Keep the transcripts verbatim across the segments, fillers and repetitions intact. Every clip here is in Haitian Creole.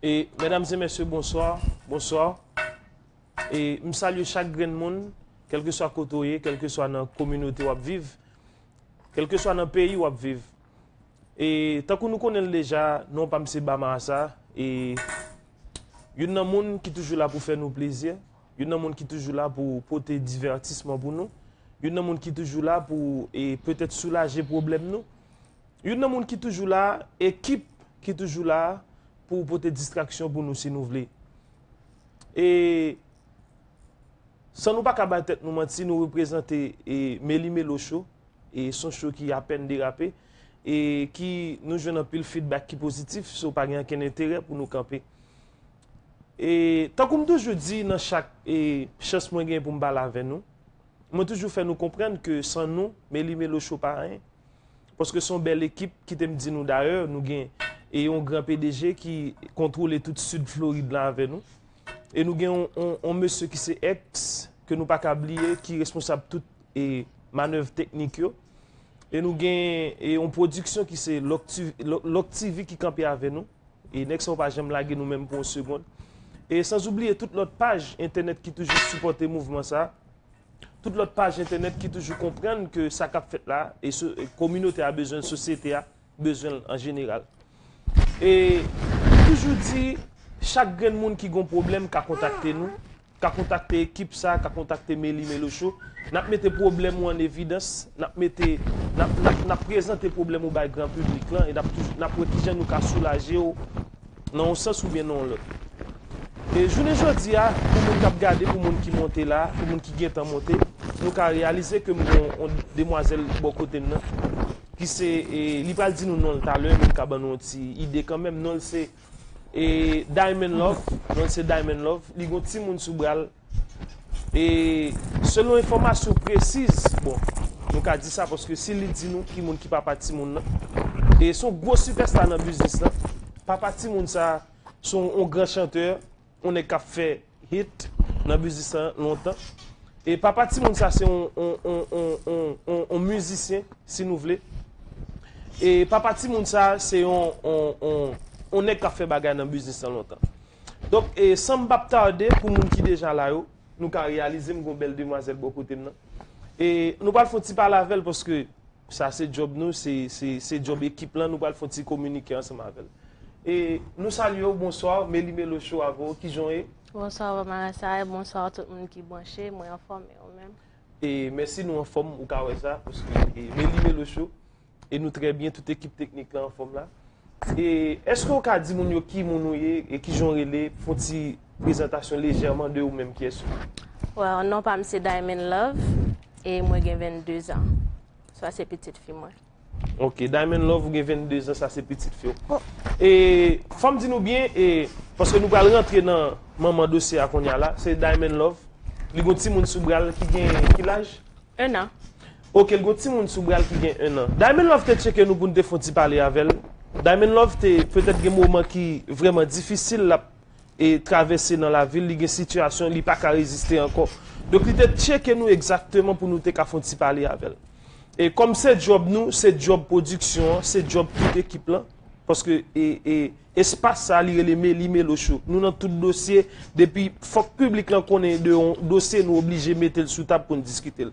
E, medam e mesye, bonswa, bonswa. E, m salye chak grenn moun, kèlkeswa kote w ye, kèlkeswa nan kominote w ap viv, kèlkeswa nan peyi w ap viv. E, tankou nou konnen l deja, non pa m se Ba Marasa, e, youn nan moun ki toujou la pou fè nou plezi, youn nan moun ki toujou la pou pote divètisman pou nou, youn nan moun ki toujou la pou, e, petèt soulaje pwoblèm nou, youn nan moun ki toujou la, ekip ki toujou la pou pote distraksyon pou nou si nou vle. E san nou pa ka bay tèt nou manti, nou reprezante, e, Meli Melo Show, e s on show ki apèn derape, e ki nou jwenn anpil feedback ki pozitif, so pa gen ankenn enterè pou nou kanpe. E tankou m toujou di nan chak, e, chans mwen gen pou m pale avè nou, mwen toujou fè nou konprann ke san nou, Meli Melo Show pa anyen. Paske se yon bèl ekip, kite m di nou dayè, nou gen, e, yon gran P D G ki kontwole tout Sid Florid la avè nou. E nou gen yon, yon, yon mesye ki se X, ke nou pa ka bliye, ki responsab tout, e, manèv teknik yo. E nou gen, e, yon pwodiksyon ki se Lòk T V, Lò-, Lòk T V ki kanpe avè nou. E nèg sa yo pa janm lage nou menm pou yon segonn. E san oubliye tout lòt paj entènèt ki toujou sipòte mouvman sa. Tout lòt paj entènèt ki toujou konprann ke sa k ap fèt la, e so-, e kominote a bezwen l, sosyete a bezwen l an jeneral. E m toujou di, chak grenn moun ki gon pwoblèm ka kontakte nou, ka kontakte ekip sa, ka kontakte Meli Melo Show. N ap mete pwoblèm ou an evidans, n ap mete, n ap, n ap, n ap prezante pwoblèm ou bay gran piblik lan, e n ap toujou, n ap wè kijan nou ka soulaje w nan yon sans oubyen nan yon lòt. E jounen jodi a, pou moun k ap gade, pou moun ki monte la, pou moun ki gentan monte, nou ka reyalize ke m gen yon demwazèl bò kote m nan, ki se, e, li pral di nou non l talè, men m ka ban nou yon ti ide kanmenm. Non l se, e, Diamond Love, non l se Diamond Love, li gon timoun sou bra l. E selon enfòmasyon presiz, bon, nou ka di sa paske si li di nou ki moun ki papa timoun nan, e se yon gwo sipèsta nan biznis lan. Papa timoun sa, se yon, yon gran chantè, yon nèg k ap fè hit nan biznis lan lontan. E papa timoun sa, se yon, yon, yon, yon, yon, yon, yon mizisyen, si nou vle. E papa timoun sa, se yon, yon, yon, yon nèg k ap fè bagay nan biznis lan lontan. Donk, e san m p ap tade, pou moun ki deja la yo, nou ka reyalize m gon bèl demwazèl bò kote m nan. E nou pral fè yon ti pale avè l, paske sa se djòb nou, se, se, se djòb ekip lan, nou pral fè yon ti kominike ansanm avè l. E nou salye w, bonswa, Meli Melo Show avè w, kijan w ye? Bonswa, Ba Marasa, e bonswa tout moun ki branche, mwen anfòm, e ou menm? E mèsi, nou anfòm, ou ka wè sa, paske, e, Meli Melo Show, e nou trè byen, tout ekip teknik lan anfòm la. E èske w ka di moun yo ki moun ou ye e kijan w rele, fè yon ti prezantasyon lejèman de ou menm, kiyès ou ye? Well, non pa m se Diamond Love e mwen gen vennde zan. Sa se pitit fi mwen. Ok, Diamond Love, ou gen vennde zan, sa se pitit fi w. E fò m di nou byen, e paske nou pral rantre nan manman dosye a kounye a la, se Diamond Love. Li gon timoun sou bra l ki gen ki laj? Un an. Ok, l gon timoun sou bra l ki gen un an. Diamond Love te tcheke nou pou n te fè yon ti pale avè l. Diamond Love te petèt gen moman ki vrèman difisil l ap, e, travèse nan lavi l, li gen sitiyasyon, li pa ka reziste ankò. Donk, li te tcheke nou egzakteman pou nou te ka fè yon ti pale avè l. E kòm se djòb nou, se djòb pwodiksyon an, se djòb tout ekip lan. Paske, e, e, espas sa, li rele Meli Melo Show. Nou nan tout dosye, depi fòk piblik lan konnen de yon dosye, nou oblije mete l sou tab pou n diskite l.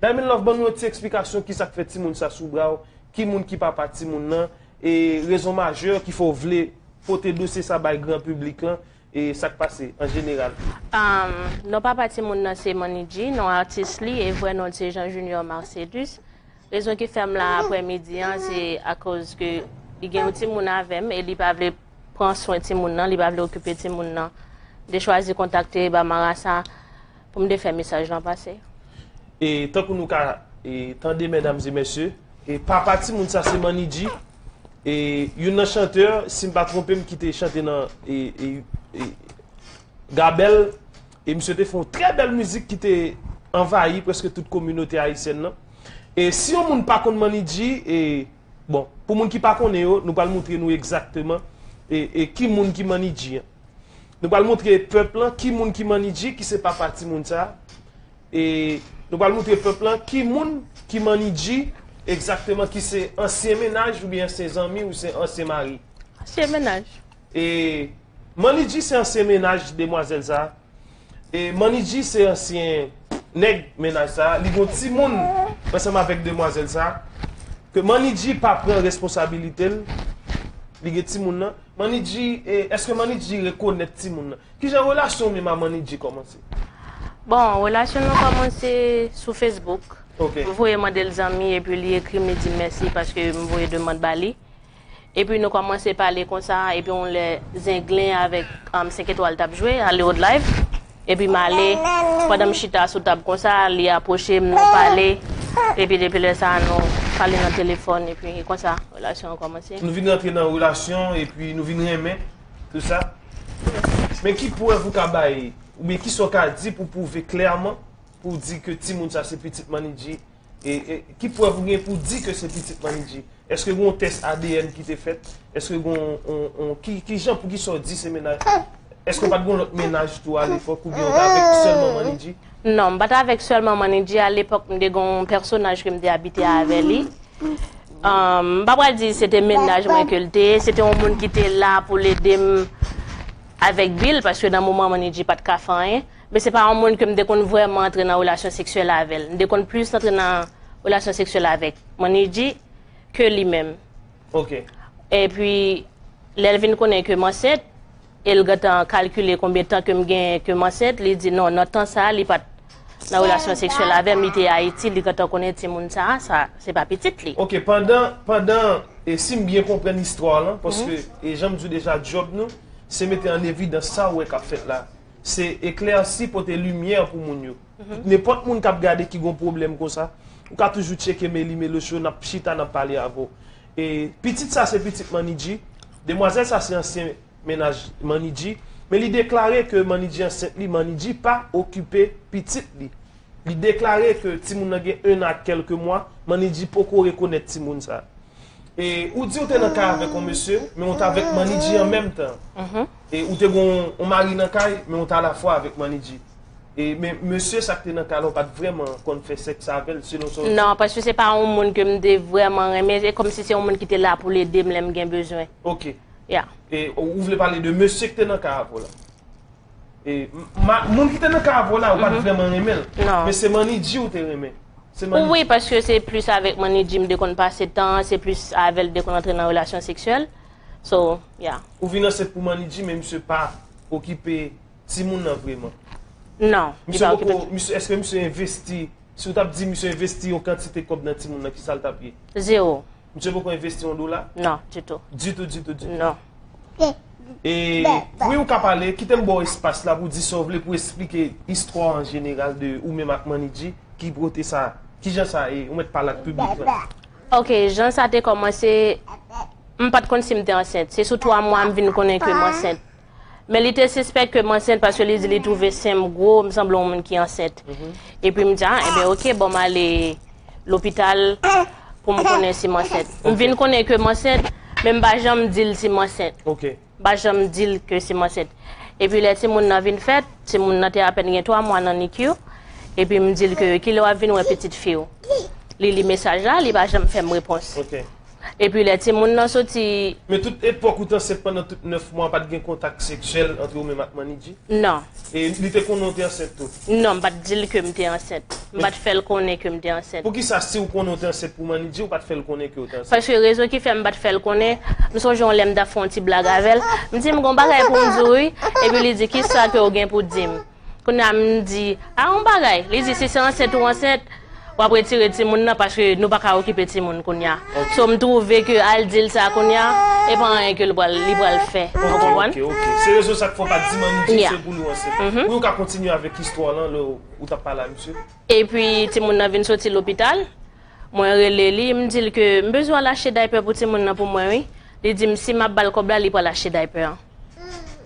Diamond Love, ban nou yon ti eksplikasyon kisa k fè timoun sa sou bra w, ki moun ki papa timoun nan, e rezon majè ki fè w vle pote dosye sa bay gran piblik lan, e sa k pase an jeneral? Um, non papa timoun nan se Manny G, non atis li, e vrè non l se Jean Junior Marcelus. Rezon ki fè m la aprèmidi an, se akoz ke li gen yon timoun avè m e li pa vle pran swen timoun nan, li pa vle okipe timoun nan. M te chwazi kontakte Ba Marasa pou m te fè mesaj lan pase. E tankou nou ka, e, tande, medam e mesye, e papa timoun sa se Manny G. E youn nan chantè, si m pa twonpe m, ki te chante nan, e, e, e, Gabèl, e misye te fè yon trè bèl mizik ki te anvayi prèske tout kominote ayisyèn nan. E si yon moun pa konn Manny G, e, bon, pou moun ki pa konnen yo, nou pral montre nou egzakteman, e, e ki moun ki Manny G an. Nou pral montre pèp lan ki moun ki Manny G, ki se papa timoun sa. E nou pral montre pèp lan ki moun ki Manny G egzakteman, ki se ansyen mennaj oubyen ansyen zanmi ou se ansyen mari. Ansyen mennaj. E Manidji se ansyen mennaj demwazèl sa. E Manidji se ansyen nèg mennaj sa. Li gon timoun ansanm avèk demwazèl sa. Ke Manidji pa pran responsabilite l. Li gen timoun nan. Manidji, e, èske Manidji rekonèt timoun nan? Kijan relasyon w menm a Manidji kòmanse? Bon, relasyon nou kòmanse sou Facebook. Ok. M voye mande l zanmi epi li ekri m, li di m mèsi paske m voye demann ba li. Epi nou kòmanse pale konsa, epi yon lè Zenglen avèk um, senk etwal t ap jwe, Hollywood Live. Epi m ale, pandan m chita sou tab konsa, li apwoche m, nou pale. Epi depi lè sa a, nou pale nan telefòn, epi e konsa, relasyon an kòmanse. Nou vin rantre nan relasyon, epi nou vin renmen, tout sa. Men ki prèv ou ka bay, oubyen kisa w ka di pou pwouve klèman, pou w di ke timoun sa se pitit Manidji? E, e ki prèv ou gen pou di ke se pitit Manidji? Èske gen yon tès A D N ki te fèt? Èske gen yon, yon, yon ki, ki jan pou kisa w di se mennaj? Èske w pa t gen yon lòt mennaj tou alepòk oubyen w t avèk sèlman Manidji? Non, m pa t avèk sèlman Manidji. Alepòk, m te gen yon pèsonaj ke m te abite avè li. Um, m pa pral di se te mennaj mwen ke l te ye. Se te yon moun ki te la pou l ede m avèk bil, paske nan moman Manidji pa t ka fè anyen. Men se pa yon moun ke m te konn vrèman antre nan relasyon seksyèl avè l. M te konn plis antre nan relasyon seksyèl avèk Manidji ke li menm. Ok. Epi, lè l vin konnen ke m ansent, e l gentan kalkile konbyen tan ke m gen ke m ansent, li di non, nan tan sa a, li pa t nan relasyon seksyèl avè m, li te Ayiti, li gentan konnen timoun sa a, sa, se pa pitit li. Ok, pandan, pandan, e si m byen konprann istwa lan, paske, e jan m di w deja, djòb nou, se mete an evidans sa w wè k ap fèt la. Se eklèsi, pote limyè pou moun yo. Nenpòt moun k ap gade ki gon pwoblèm konsa, ou ka toujou tcheke Meli Melocho, n ap chita, n ap pale avè w. E pitit sa se pitit Manidji, demwazèl sa se ansyen mennaj Manidji, men li deklare ke Manidji ansent li, Manidji pa okipe pitit li. Li deklare ke timoun nan gen en an ak kèlke mwa, Manidji poko rekonèt timoun sa. E ou di ou te nan kay avèk yon mesye, men ou t avèk Manidji an menm tan. E ou te gen yon, yon mari nan kay, men ou t alafwa avèk Manidji. E men mesye sa k te nan kay la, ou pa t vrèman konn fè sèks avè l, selon sa w di? Non, paske se pa yon moun ke m te vrèman renmen. E kòmsi se yon moun ki te la pou l ede m lè m gen bezwen. Ok. Ya. E ou vle pale de mesye ki te nan kay avè w la? E, ma, moun ki te nan kay avè w la, ou pa t vrèman renmen l. Non. Men se Manidji ou te renmen. Se Manidji. Wi, paske se plis avèk Manidji m te konn pase tan, se plis avè l m te konn antre nan relasyon seksyèl. So, yeah. Ou vin ansent pou Manidji, men misye pa okipe timoun nan vrèman. Non, li Misye pa okipe. poko, misye, èske misye envesti, si w t ap di misye envesti yon kantite kòb nan timoun nan, kisa l t ap ye? Zewo. Misye poko envesti yon dola? Non, ditou. Ditou, ditou, ditou. Non. E wi, ou ka pale, kite m ba w espas la pou w di sa w vle, pou w esplike istwa an jeneral de ou menm ak Manidji, ki kote sa, kijan sa ye, ou mèt pale ak piblik lan. Ok, jan sa te kòmanse, m pa t konn si m te ansent. Se sou twa mwa m vin konnen ke m ansent. Men li te sispèk ke m ansent paske li di li twouve sen m gwo, m sanble yon moun ki ansent. Epi m di, ah, enben ok, bon, m ale lopital pou m konnen si m ansent. M vin konnen ke m ansent, men m pa janm di l si m ansent. Ok. M pa janm di l ke si m ansent. Epi lè timoun nan vin fèt, timoun nan te apèn gen twa mwa nan niku. Epi m di l ke kilè w ap vin wè pitit fi w. Li li mesaj la, li pa janm fè m repons. Ok. Epi lè timoun nan soti. Men tout epòk ou te ansent pandan tout nèf mwa, pa t gen kontak seksyèl ant ou menm ak Manidji? Non. E li te konnen w te ansent tou? Non, m pa t di l ke m te ansent. M pa t fè l konnen ke m te ansent. Poukisa si w konnen w te ansent pou Manidji, ou pa t fè l konnen ke w te ansent? Paske rezon ki fè m pa t fè l konnen, m sonje yon lè m t ap fè yon ti blag avè l. M di m gon bagay pou m di w wi. Epi li di kisa ke w gen pou di m? Kounye a m di, a yon bagay. Li di si se ansent ou ansent, w ap retire timoun nan paske nou pa ka okipe timoun kounye a. So m twouve ke al di l sa kounye a, e pa anyen ke l pral, li pral fè. Ou konprann? Ok, ok. Se rezon sa k fè w pa t di Manidji Yeah. se pou li w ansent. Wi, ou ka kontinye avèk istwa lan lè ou t ap pale a misye. Epi timoun nan vin soti lopital, mwen rele li, m di l ke m bezwen al achte daypè pou timoun nan pou mwen wi. Li di m si m ap ba l kòb la, li pral achte daypè an.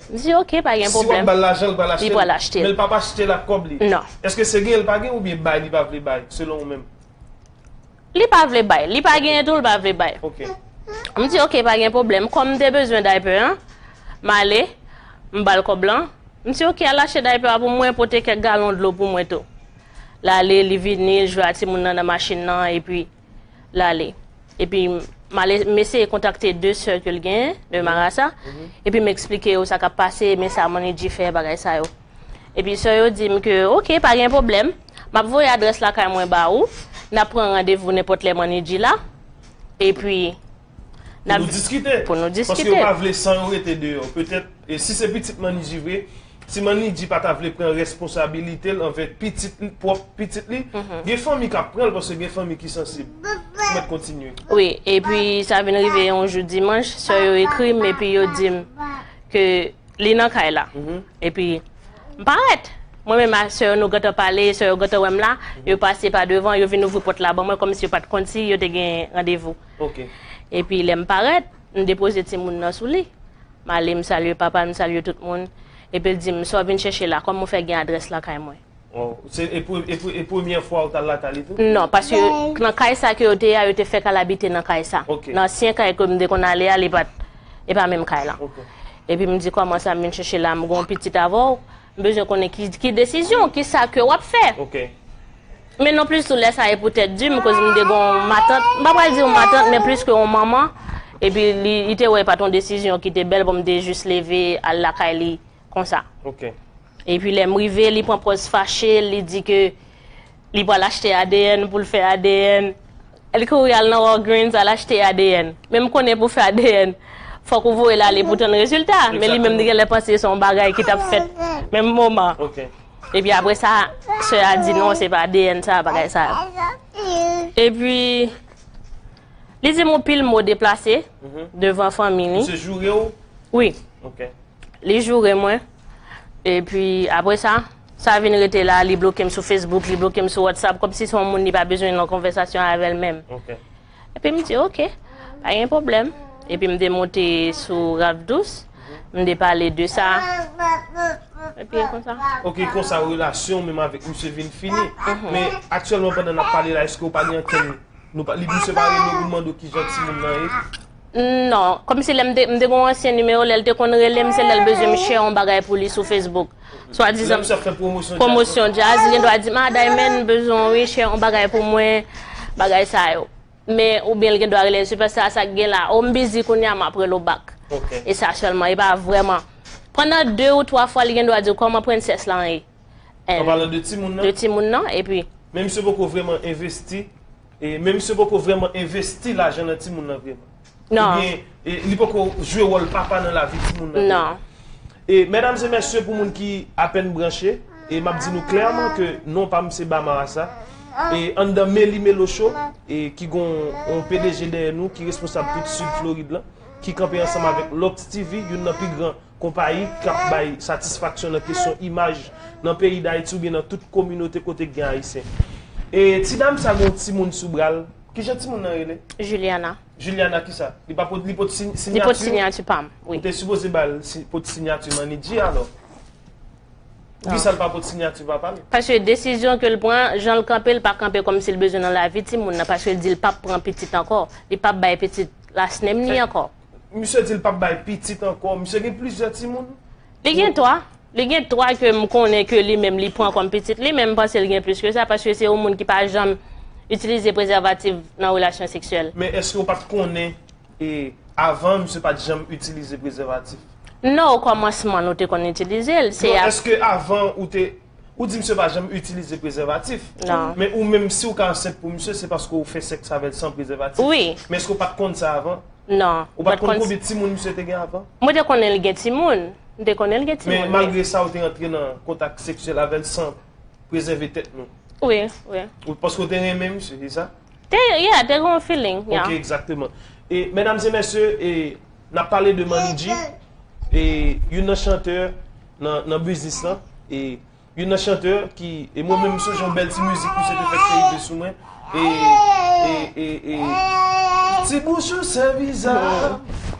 M di ok, pa gen Si w ap pwoblèm. ba l lajan, l pral achte Li l. pral achte l. Men l pa pa achte l ak kòb li. Non. Èske se genyen l pa gen oubyen bay li pa vle bay, selon ou menm? Li pa vle bay. Li pa genyen tou, li pa vle bay. Ok. M di ok, pa gen pwoblèm. Kòm m te bezwen daypè an, m ale, m ba l kòb lan. M di ok, al achte daypè a pou mwen, pote kèk galon dlo pou mwen tou. L ale, li vini, l jwe a timoun nan nan machin nan, epi l ale. Epi M ale, m eseye kontakte de sè ke l genyen, de Marasa, epi m eksplike yo sa k ap pase, men sa Manidji fè, bagay sa yo. Epi sè yo di m ke, oke, pa gen pwoblèm, m ap voye adrès lakay mwen ba ou, n ap pran randevou nenpòt lè Manidji la, epi n ap, pou nou diskite. Pou nou diskite. Paske yo pa vle san yo rete deyò. Petèt, e si se pitit Manidji vre, si Manidji pa ta vle pran responsabilite l anvè pitit li, pwòp pitit li, gen fanmi k ap pran l, paske gen fanmi ki sansib. Ou mèt kontinye. Wi, epi sa vin rive yon jou dimanch, sè yo ekri m, epi yo di m ke li nan kay la. Epi, m parèt. Mwen menm ak sè yo, nou gentan pale, sè yo gentan wè m la, yo pase pa devan, yo vin ouvri pòt la ban mwen, kòmsi yo pa t konn si yo te gen randevou. Epi, lè m parèt, m depoze timoun nan sou li. M ale, m salye papa l, m salye tout moun. Epi l di m, sa w vin chèche la, kòman w fè gen adrès lakay mwen? Oh, se, e, pre- e, pre- e premyè fwa ou t al lakay li tou? Non, paske nan kay sa ke yo te ye a, yo te fèk al abite nan kay sa. Ok. Nan ansyen kay ke m te konn ale a, li pa t, e pa menm kay lan. Ok. Epi m di, kòman sa m vin chèche la, m gen yon pitit avè w, m bezwen konnen ki, ki desizyon, ki sa ke w ap fè. Ok. Men non plis tou lè sa e pou tèt di m, koz m te gen yon matant, m pa pral di yon matant, men plis ke yon manman. Epi li, li te wè e pa t yon desizyon ki te bèl, bon, m te jis leve al lakay li konsa. Ok. Epi lè m rive, li pran pòz fache, li di ke li pral achte A D N pou l fè A D N. Li kouri al nan Walgreens, al achte A D N. Men m konnen pou fè A D N, fòk ou voye l ale pou tann rezilta. Men li menm li genlè panse se yon bagay ki t ap fèt menm moman. Ok. Epi apre sa, sè a di non, se pa A D N sa, bagay sa. Epi, li di m yon pil mo deplase devan fanmi li. Misye joure w? Wi. Ok. Li joure mwen. Epi, apre sa, sa vin rete la, li bloke m sou Facebook, li bloke m sou WhatsApp, kòmsi se yon moun li pa bezwen nan konvèsasyon avè l menm. Ok. Epi m di, oke, pa gen pwoblèm. Epi m te monte sou Ralph Douce, m te pale de sa. Epi e konsa. Ok, konsa relasyon w menm avèk misye vin fini. Men aktyèlman, pandan n ap pale la, èske w pa gen ankenn, nou pa, li, misye pa rele w pou l mande w kijan timoun nan ye? Non, kòmsi lè m te, m te gen yon ansyen nimewo, lè l te konn rele m, se lè l bezwen m share yon bagay pou li sou Facebook. Swadizan, lè misye ap fè pwomosyon djaz, pwomosyon djaz, li gen dwa di m, a, Diamond, m bezwen w, wi, share yon bagay pou mwen, bagay sa yo. Men, oubyen l gen dwa rele l, se pa sa, sa k gen la, o, m busy kounye a, m ap rele w back. Ok. E sa sèlman, e pa vrèman. Pandan de ou twa fwa, li gen dwa di w, kòman prensès lan ye? An palan de timoun nan? De timoun nan, epi. Men misye poko vrèman envesti, e men misye poko vrèman envesti lajan nan timoun nan vrèman. Non. Oubyen, e, li poko jwe wòl papa nan lavi timoun nan vrèman. Non. E, medam e mesye, pou moun ki apèn branche, e m ap di nou klèman ke non pa m se Ba Marasa. E anndan Meli Melo Show, e ki gon yon P D G dèyè nou, ki responsab tout Sid Florid lan, ki kanpe ansanm avèk Lux T V, youn nan pi gran konpayi k ap bay satisfaksyon nan kesyon imaj nan peyi Dayiti oubyen nan tout kominote kote k gen Ayisyen. E ti dam sa gen yon timoun sou bra l. Kijan timoun nan rele? Juliana. Juliana kisa? Li pa pot, li pot si- sinyati? Li pot sinyati pa m, wi. Ou te sipoze ba l si- pot sinyati Manidji alò. Poukisa l pa pot sinyati papa l? Paske desizyon ke l pran, jan l kanpe, l pa kanpe kòmsi l bezwen nan lavi timoun nan, paske l di l p ap pran pitit ankò. Li p ap bay pitit last name li ankò. Misye di l p ap bay pitit ankò. Misye gen plizyè timoun? Li gen twa. Li gen twa ke m konnen ke li menm li pran kòm pitit li, men m panse l gen plis ke sa, paske se yon moun ki pa janm itilize prezèvatif nan relasyon seksyèl. Men èske w pa t konnen, e, avan, misye pa t janm itilize prezèvatif? Non, o kòmansman, nou te konn itilize l. Se... Non, èske avan ou te Ou di misye pa janm itilize prezèvatif. Non. Men ou menm, si w ka ansent pou misye, se paske w fè sèks avè l san prezèvatif. Wi. Men èske w pa t konn sa avan? Non. Ou pa t konn konbyen timoun misye te gen avan? Mwen te konnen l gen timoun. M te konnen l gen timoun. Men malgre sa, ou te rantre nan kontak seksyèl avè l san prezève tèt nou? Wi, wi. Ou, paske w te renmen misye, se sa? Te, yeah, te gen yon feeling, yeah. Ok, egzakteman. E, medam e mesye, e, n ap pale de Manidji, e, youn nan chantè nan, nan biznis lan, e, youn nan chantè ki, e mwen menm, m sonje yon bèl ti mizik misye te fè k te rive sou mwen. E, e, e, e, ti bouch ou se viza,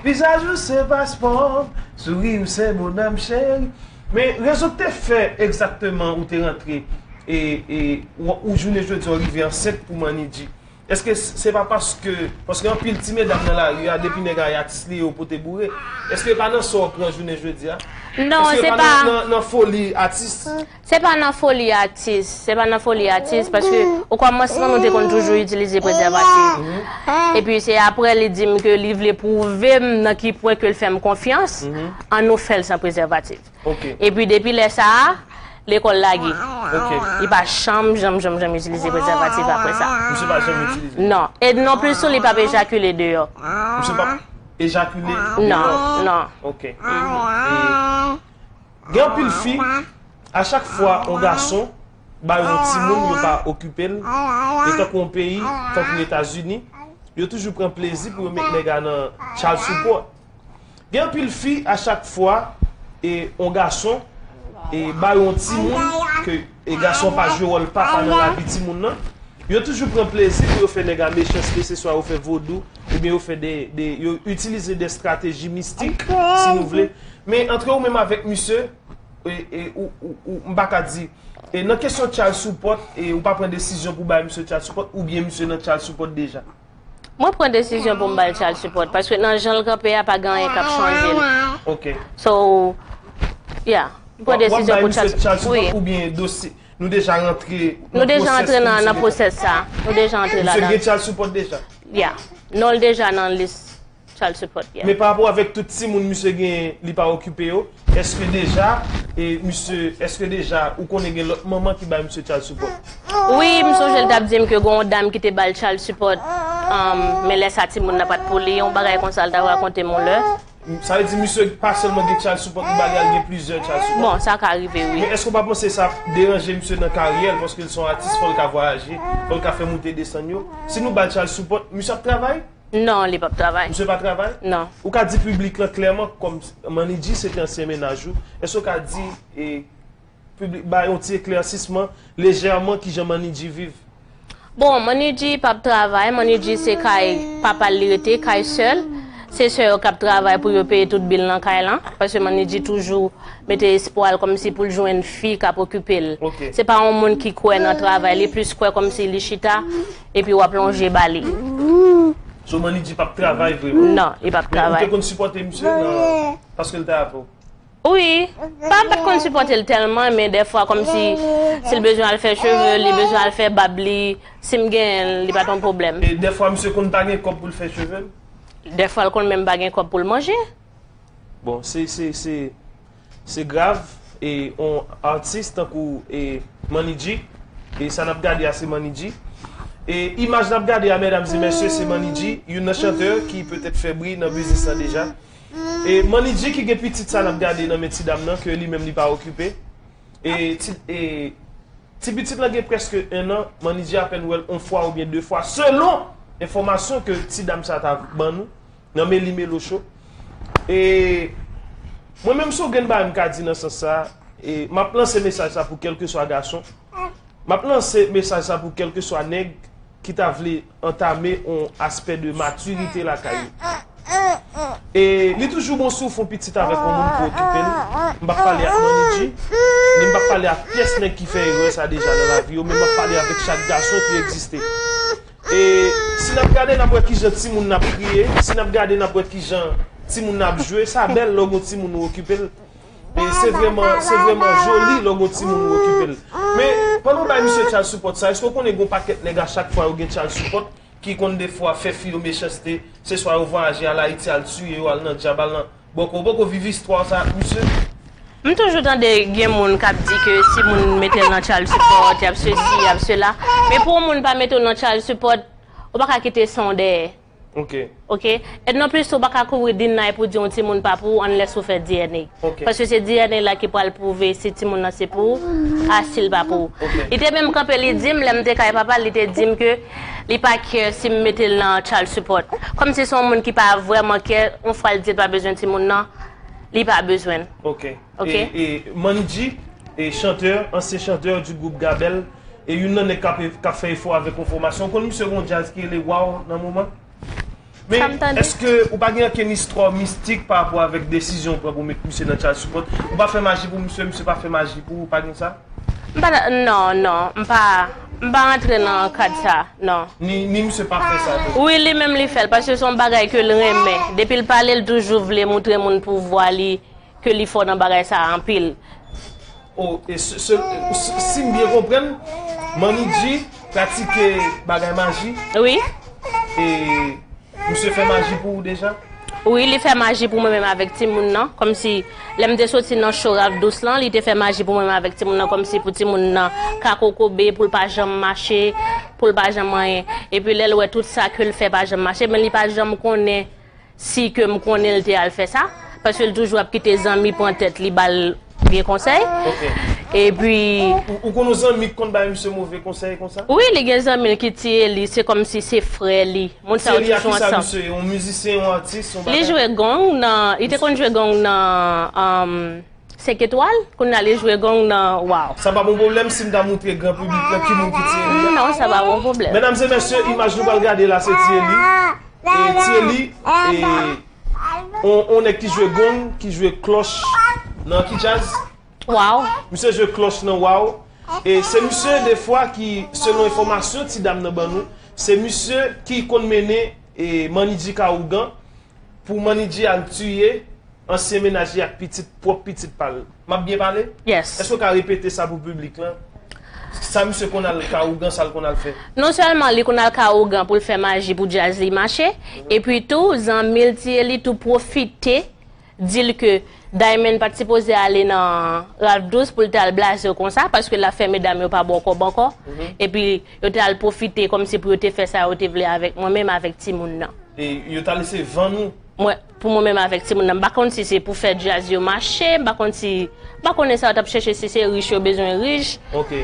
vizaj ou se paspò, souri ou se bonòm cheri. Men rezon k te fè egzakteman ou te rantre, e, e, ou, ou jounen jodi a w rive ansent pou Manidji. Èske s- se pa paske, paske anpil ti medam nan lari a, depi nèg a atis li, yo pote boure. Èske pa nan sa w pran jounen jodi a? Non, Èske se pa pa nan, nan, nan foli atis? Se pa nan foli atis. Se pa nan foli atis, paske o kòmansman, nou te konn toujou itilize prezèvatif. Epi se apre, li di m ke li vle pwouve m nan ki pwen ke l fè m konfyans, ann nou fè l san prezèvatif. Ok. Epi depi lè sa a, lekòl lage. Ok. Li pa janm, janm, janm, janm itilize prezèvatif apre sa. Misye pa janm itilize? Non. E non plis tou, li p ap ejakile deyò. Misye p ap ejakile deyò? Non, non. Ok. E gen anpil fi, a chak fwa yon gason ba yo yon timoun, yo pa okipe l, e tankou yon peyi, tankou Etazini, yo toujou pran plezi pou yo met nèg a nan child support. Gen anpil fi, a chak fwa e yon gason e ba yo yon timoun, ke e gason pa jwe wòl papa nan lavi timoun nan, yo toujou pran plezi pou yo fè nèg a mechanste, se swa yo fè vodou, oubyen yo fè de, de, yo itilize de estrateji mistik, si nou vle. Men antre ou menm avèk misye, e, e, ou, ou, ou, m pa ka di, e nan kesyon child support, e ou pa pran desizyon pou bay misye child support, oubyen misye nan child support deja? Mwen pran desizyon pou m ba l child support, paske nan jan l kanpe a, pa gen anyen k ap chanje l. Ok. So, yeah, m pran desizyon pou child support. W ap bay misye child support, oubyen dosye, nou deja rantre nan pwosès pou misye deja? Nou deja rantre nan, nan pwosès sa. Nou deja rantre ladan. Misye gen child support deja? Yeah. Non l deja nan lis child support, yeah. Men pa rapò avèk tout timoun misye genyen, li pa okipe yo, èske deja, e misye, èske deja ou konnen gen lòt manman ki bay misye child support? Wi, m sonje l t ap di m ke gen yon dam ki te ba l child support, um, men lè sa timoun nan pa t pou li, yon bagay konsa l t ap rakonte m yon lè. Sa vle di misye pa sèlman gen child support li ba li, al gen plizyè child support? Bon, sa ka rive, wi. Men èske w pa panse sa ap deranje misye nan karyè l, paske l se yon atis, fò l ka vwayaje, fò l ka fè moute desann yo? Si nou ba l child support, misye ap travay? Non, li p ap travay. Misye pa travay? Non. Ou ka di piblik lan klèman, kòm Manidji se te ansyen mennaj ou, èske w ka di, e, piblik, bay yon ti eklèsisman, lejèman, kijan Manidji viv? Bon, Manidji p ap travay, Manidji se kay papa l li rete, kay sè l. Se sè yo k ap travay pou yo peye tout bil nan kay lan, paske Manidji toujou mete espwa l kòmsi pou l jwenn fi k ap okipe l. Ok. Se pa yon moun ki kwè nan travay, li plis kwè kòmsi li chita, epi w ap lonje ba li. So Manidji p ap travay vreman? Non, li p ap travay. Men ou te konn sipòte misye nan, paske l te avè w? Wi, pa, m pa t konn sipòte l tèlman, men dèfwa kòmsi, si l bezwen al fè cheve l, li bezwen al fè bab li, si m genyen l, li pa t yon pwoblèm. E dèfwa misye konn pa gen kòb pou l fè cheve l? Dèfwa l konn menm pa gen kòb pou l manje. Bon, se, se, se, se grav, e yon atis tankou, e, Manidji, e sa n ap gade a se Manidji. E imaj n ap gade a, medam e mesye, se Manidji, youn nan chantè ki petèt fè bri nan biznis lan deja. E Manidji ki gen pitit sa n ap gade nan men ti dam nan, ke li menm li pa okipe. E ti, e ti pitit lan gen prèske en an, Manidji apèn wè l yon fwa oubyen de fwa, selon enfòmasyon ke ti dam sa ta ban nou nan Meli Melo Show. E mwen menm, se yon grenn bagay m ka di nan sans sa, e m ap lanse mesaj sa pou kèlkeswa gason, m ap lanse mesaj sa pou kèlkeswa nèg ki ta vle antame yon aspè de matirite lakay yo. E li toujou bon si w fè yon pitit avèk yon moun pou okipe l. M p ap pale ak Manidji, ni m p ap pale ak pyès nèg ki fè erè sa deja nan lavi yo, men m ap pale avèk chak gason ki egziste. E si n ap gade, n ap wè kijan timoun nan ap kriye, si n ap gade, n ap wè kijan timoun nan ap jwe, sa bèl lè w gen yon timoun ou okipe l. E se vrèman, se vrèman joli lè w gen yon timoun ou okipe l. Men, pandan w bay misye child support sa, èske w konnen gen yon pakèt nèg a chak fwa yo gen child support, ki konn defwa fè fi yo mechanste, se swa yo vwayaje al Ayiti, al tiye yo, al nan dyab, al nan bòkò, w poko viv istwa sa ak misye? M toujou tande gen moun k ap di ke si moun mete l nan child support, y ap sesi, y ap sela. Men pou yon moun pa mete w nan child support, ou pa ka kite san w dèyè. Ok. Ok? E non plis tou, ou pa ka kouri deny pou di yon timoun pa pou ou unless ou fè D N A. Ok. Paske se D N A la ki pral pwouve si timoun nan se pou ou, a si l pa pou ou. Ok. Li te menm kanpe, li di m, lè m te kay papa l, li te di m ke li pa care si m mete l nan child support. Kòmsi se yon moun ki pa vrèman care, yon fwa l di l pa bezwen timoun nan, li pa bezwen l. Ok. Ok. E, e Manidji, e chantè, ansyen chantè du groupe Gabel, e youn nan nèg k ap, k ap fè efò avèk yon fòmasyon. Ou konn misye gen yon djaz ki rele Wow nan moman? Men, èske ou pa gen okenn istwa mistik pa rapò avèk desizyon ou pran pou met misye nan child support? Ou pa fè maji pou misye, misye pa fè maji pou ou, pa gen sa? M pa, non, non, m pa, M pa rantre nan kad sa, non. Ni, ni misye pa fè sa tou. Wi, li menm li fè l, paske se yon bagay ke l renmen. Depi l pale, l toujou vle montre moun pouvwa li, ke li fò nan bagay sa a anpil. Oh, e se, se, si, si m byen konprann, Manidji pratike bagay maji? Wi. E misye fè maji pou ou deja? Wi, li fè maji pou mwen menm avèk timoun nan. Kòmsi, lè m te soti nan show Ralph Douce lan, li te fè maji pou mwen menm avèk timoun nan, kòmsi pou timoun nan ka kokobe, pou l pa janm mache, pou l pa janm anyen. Epi lè l wè tout sa ke l fè pa janm mache, men li pa janm konnen si ke m konnen l te al fè sa, paske l toujou ap kite zanmi pran tèt li, ba l vye konsèy. Ok. Epi Ou, ou konn yon zanmi ki konn bay misye move konsèy konsa? Wi, li gen zanmi l ki tiye li, se kòmsi se frè li. Moun sa yo Thierry, a toujou kisa ansanm. Misye ye? Yon mizisyen, yon atis, yon Li bagay? Jwe gong nan, li te konn jwe gong nan, um, Senk Etwal, kounye a li jwe gong nan Wow. Sa pa bon pwoblèm si m ta montre gran piblik lan ki moun ki Thierry a? Non, sa pa bon pwoblèm. Medam e mesye, imaj nou pral gade la, se Thierry. E Thierry, e, on, on nèg ki jwe gong, ki jwe klòch nan ki djaz? Wow. Misye jwe klòch nan Wow. E se misye defwa ki, selon enfòmasyon ti dam nan ban nou, se misye ki konn mennen, e, Manidji ka ougan pou Manidji al tiye ansyen mennaj li ak pitit, pwòp pitit pa l. M ap byen pale? Yes. Èske w ka repete sa pou piblik lan? Sa misye konn al ka ougan, sa l konn al fè? Non sèlman li konn al ka ougan pou l fè maji pou djaz li mache, epi tou, zanmi l Thierry tou pwofite di l ke Diamond pa t sipoze ale nan Ralph Douce pou l te al blaze yo konsa, paske l ap fè medam yo pa ba w kòb ankò. Epi yo te al pwofite kòmsi pou yo te fè sa yo te vle avèk mwen menm avèk timoun nan. E yo t al eseye vann ou? Mwen, pou mwen menm avèk timoun nan, m pa konn si se pou fè djaz yo mache, m pa konn si, m pa konnen sa yo t ap chèche, si se rich yo bezwen rich. Ok.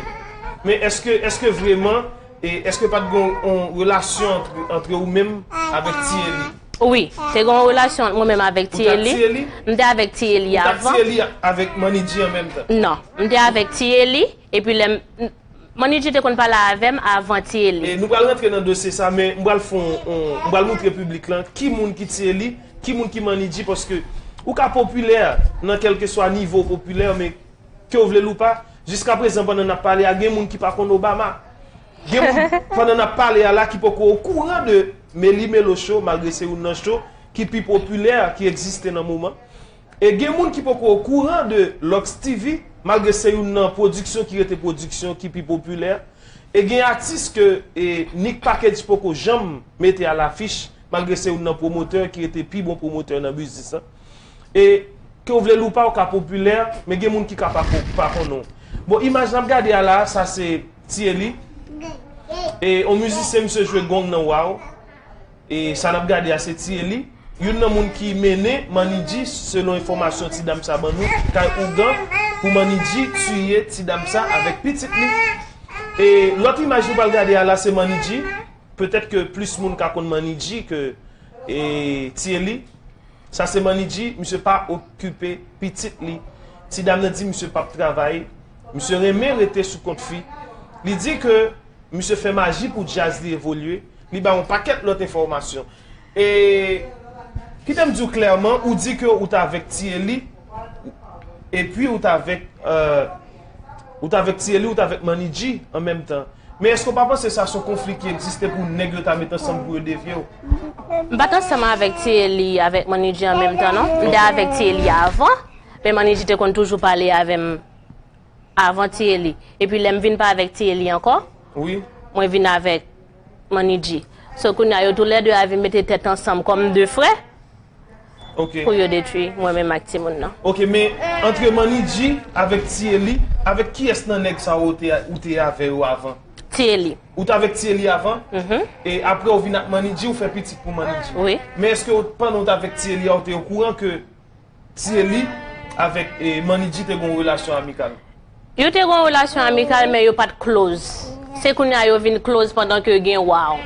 Men èske, èske vrèman, e èske pa t gen yon relasyon antre, antre ou menm avèk Thierry? Wi, te gen yon relasyon ant mwen menm avèk Ou t ak Thierry. Thierry? M te avèk Thierry Ou t ak avan. Thierry avèk Manidji an menm tan? Non, m te avèk Thierry, epi lè m, Manidji te konn pale avè m avan Thierry. E nou pral rantre nan dosye sa, men m pral fè yon, yon, m pral montre piblik lan ki moun ki Thierry, ki moun ki Manidji, paske ou ka popilè nan kèlkeswa nivo popilè, men ke w vle l ou pa, jiskaprezan pandan n ap pale a, gen moun ki pa konn Obama. Gen moun, pandan n ap pale a la, ki poko okouran de Meli Melo Show, malgre se youn nan show ki pi popilè ki egziste nan moman. E gen moun ki poko okouran de Lux T V, malgre se youn nan pwodiksyon ki rete pwodiksyon ki pi popilè. E gen atis ke, e, Nick Package poko janm mete a lafich, malgre se youn nan pwomotè ki rete pi bon pwomotè nan biznis lan. E ke w vle l ou pa, ou ka popilè, men gen moun ki ka pa ko-, pa konnen w. Bon, imaj n ap gade a la, sa se Thierry. E yon mizisyen, misye jwe gong nan Wow. E sa n ap gade a se Thierry, youn nan moun ki mennen Manidji, selon enfòmasyon ti dam sa ban nou, kay ougan pou Manidji tiye ti dam sa avèk pitit li. E lòt imaj nou pral gade a la se Manidji. Petèt ke plis moun ka konn Manidji ke, e, Thierry. Sa se Manidji, misye pa okipe pitit li. Ti dam nan di misye p ap travay. Misye renmen rete sou kont fi. Li di ke misye fè maji pou djaz li evolye. Li ba yon pakèt lòt enfòmasyon. E kite m di w klèman, ou di ke ou t avèk Thierry, epi ou t avèk, euh, ou t avèk Thierry, ou t avèk Manidji an menm tan. Men èske w pa panse sa se yon konfli ki egziste pou nèg yo ta met ansanm pou yo devye w? M pa t ansanm avèk Thierry avèk Manidji an menm tan, non. M te avèk Thierry avan, men Manidji te konn toujou pale avè m avan Thierry. Epi lè m vin pa avèk Thierry ankò, Wi. mwen vin avèk Manidji. So, kounye a, yo toulède a vin mete tèt ansanm kòm de frè Ok. pou yo detwi mwen menm ak timoun nan. Ok, men antre Manidji avèk Thierry, avèk kiyès nan nèg sa yo te, ou te avè yo avan? Thierry. Ou t avèk Thierry avan? Mhm. E apre ou vin ak Manidji, ou fè pitit pou Manidji. Wi. Men èske ou, pandan ou t avèk Thierry a, ou te okouran ke Thierry avèk, e, Manidji te gen yon relasyon amikal? Yo te gen yon relasyon amikal, men yo pa t close. Se kounye a yo vin close pandan ke gen Wow.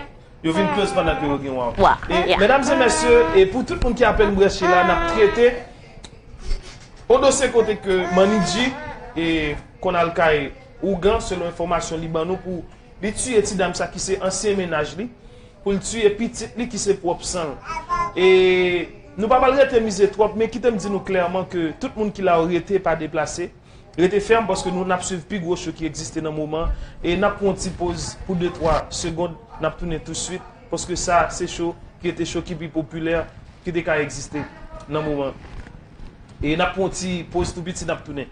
Yo vin close pandan ke yo gen Wow. Wa, E, ya. medam e mesye, e pou tout moun ki apèn branche la, n ap trete yon dosye kote ke Manidji, e, konn al kay ougan, selon enfòmasyon li ban nou, pou li tiye ti dam sa ki se ansyen mennaj li, pou l tiye pitit li ki se pwòp san l. E nou pa pral rete mize twòp, men kite m di nou klèman ke tout moun ki la yo rete, pa deplase. Rete fèm paske nou n ap swiv pi gwo cho ki egziste nan moman. E n ap pran yon ti poz pou de twa segonn. N ap tounen touswit paske sa se cho ki rete cho ki pi popilè ki te ka egziste nan moman. E n ap pran yon ti poz tou piti, n ap tounen.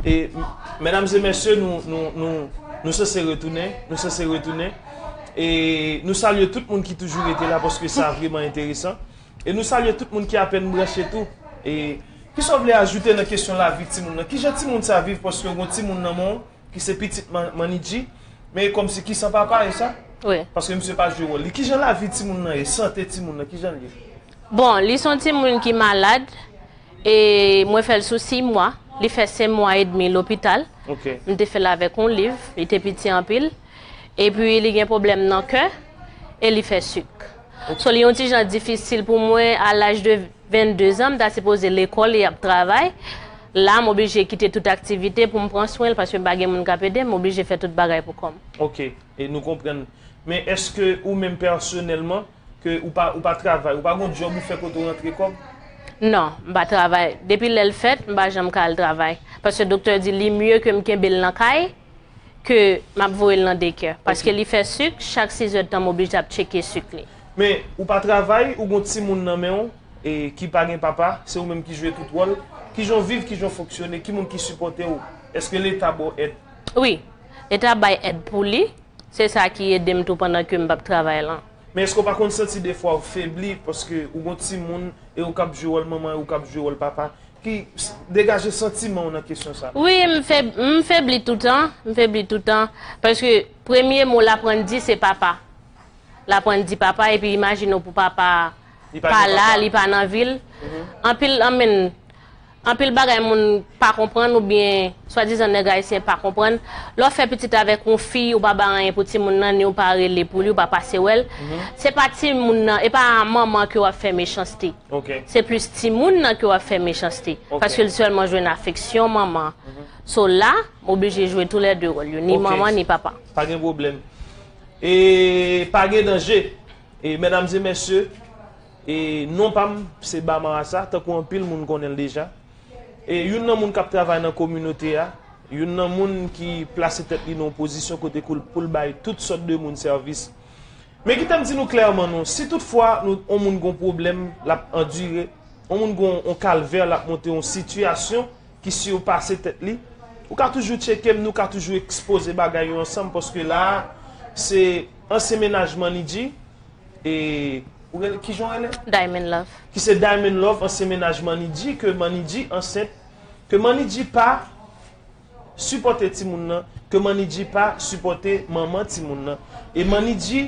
E, m-, medam e mesye, nou, nou, nou, nou sanse retounen, nou sanse retounen. E nou salye tout moun ki toujou rete la, paske sa vreman enteresan. E nou salye tout moun ki apèn branche tou. E kisa w vle ajoute nan kesyon lavi timoun nan? Kijan timoun sa viv, paske w gen yon timoun nan men w ki se pitit Man-, Manidji, men e kòmsi ki san papa, e sa? Wi. Paske misye pa jwe wòl li. Kijan lavi timoun nan ye? Sante timoun nan, kijan l ye? Bon, li se yon timoun ki malad, e mwen fè l sou sis mwa. Li fè senk mwa edmi lopital. Ok. M te fè l avèk yon liv, li te piti anpil. Epi li gen pwoblèm nan kè, e li fè sik. Ok. So, li yon ti jan difisil pou mwen, a laj de vennde zan, m ta sipoze lekòl e ap travay. La, m oblije kite tout aktivite pou m pran swen l, paske m pa gen moun k ap ede m, m oblije fè tout bagay pou kò m. Ok, e nou konprann. Men èske ou menm pèsonèlman, ke ou pa, ou pa travay, ou pa gon djòb ou fè kote w rantre kòb? Non, m pa travay. Depi lè l fèt, m pa janm ka al travay. Paske doktè di li mye ke m kenbe l nan kay, ke m ap voye l nan dekè. Paske Ok. li fè sik, chak sis èdtan m oblije ap tcheke sik li. Men, ou pa travay, ou gon timoun nan men w, e ki pa gen papa, se ou menm ki jwe tout wòl. Kijan w viv, kijan w fonksyone, ki moun ki sipòte w? Èske Leta ba w èd? Wi, Leta bay èd pou li, se sa ki ede m tou pandan ke m p ap travay lan. Men èske w pa konn santi defwa w febli paske ou gon timoun e ou k ap jwe wòl manman e ou k ap jwe wòl papa? Ki s-, degaje santiman w nan kesyon sa. Wi, m feb-, m febli toutan, m febli toutan, paske premye mo l aprann di se papa. L aprann di papa, epi imajine w pou papa Li pa pa gen la, papa. Li pa nan vil. Mhm. Anpil, anmenn, anpil bagay moun pa konprann oubyen swadizan nèg ayisyen pa konprann. Lè w fè pitit avèk yon fi, ou pa bay anyen pou timoun nan, ni ou pa rele pou li, ou pa pase wè l. Mhm. Se pa timoun nan, e pa manman ke w ap fè mechanste. Ok. Se plis timoun nan ke w ap fè mechanste. Ok. Paske l sèlman jwenn afeksyon manman. Mhm. So la, m oblije jwe toulède wòl yo, ni Ok. manman, ni papa. Pa gen pwoblèm. E pa gen danje. E medam e mesye, e non pa m, se Ba Marasa, tankou anpil moun konnen l deja. E youn nan moun k ap travay nan kominote a, youn nan moun ki plase tèt li nan yon pozisyon kote pou l, pou l bay tout sòt de moun sèvis. Men kite m di nou klèman non, si toutfwa nou, yon moun gon pwoblèm, l ap andire, yon moun gon yon kalvè, l ap monte yon sitiyasyon ki sipase tèt li, ou ka toujou tcheke m, nou ka toujou ekspoze bagay yo ansanm, paske la a, se ansyen mennaj Manidji, e, ou rele, kijan w rele? Diamond Love. Ki se Diamond Love, ansyen mennaj Manidji, ke Manidji ansent, ke Manidji pa sipòte timoun nan, ke Manidji pa sipòte manman timoun nan. E Manidji,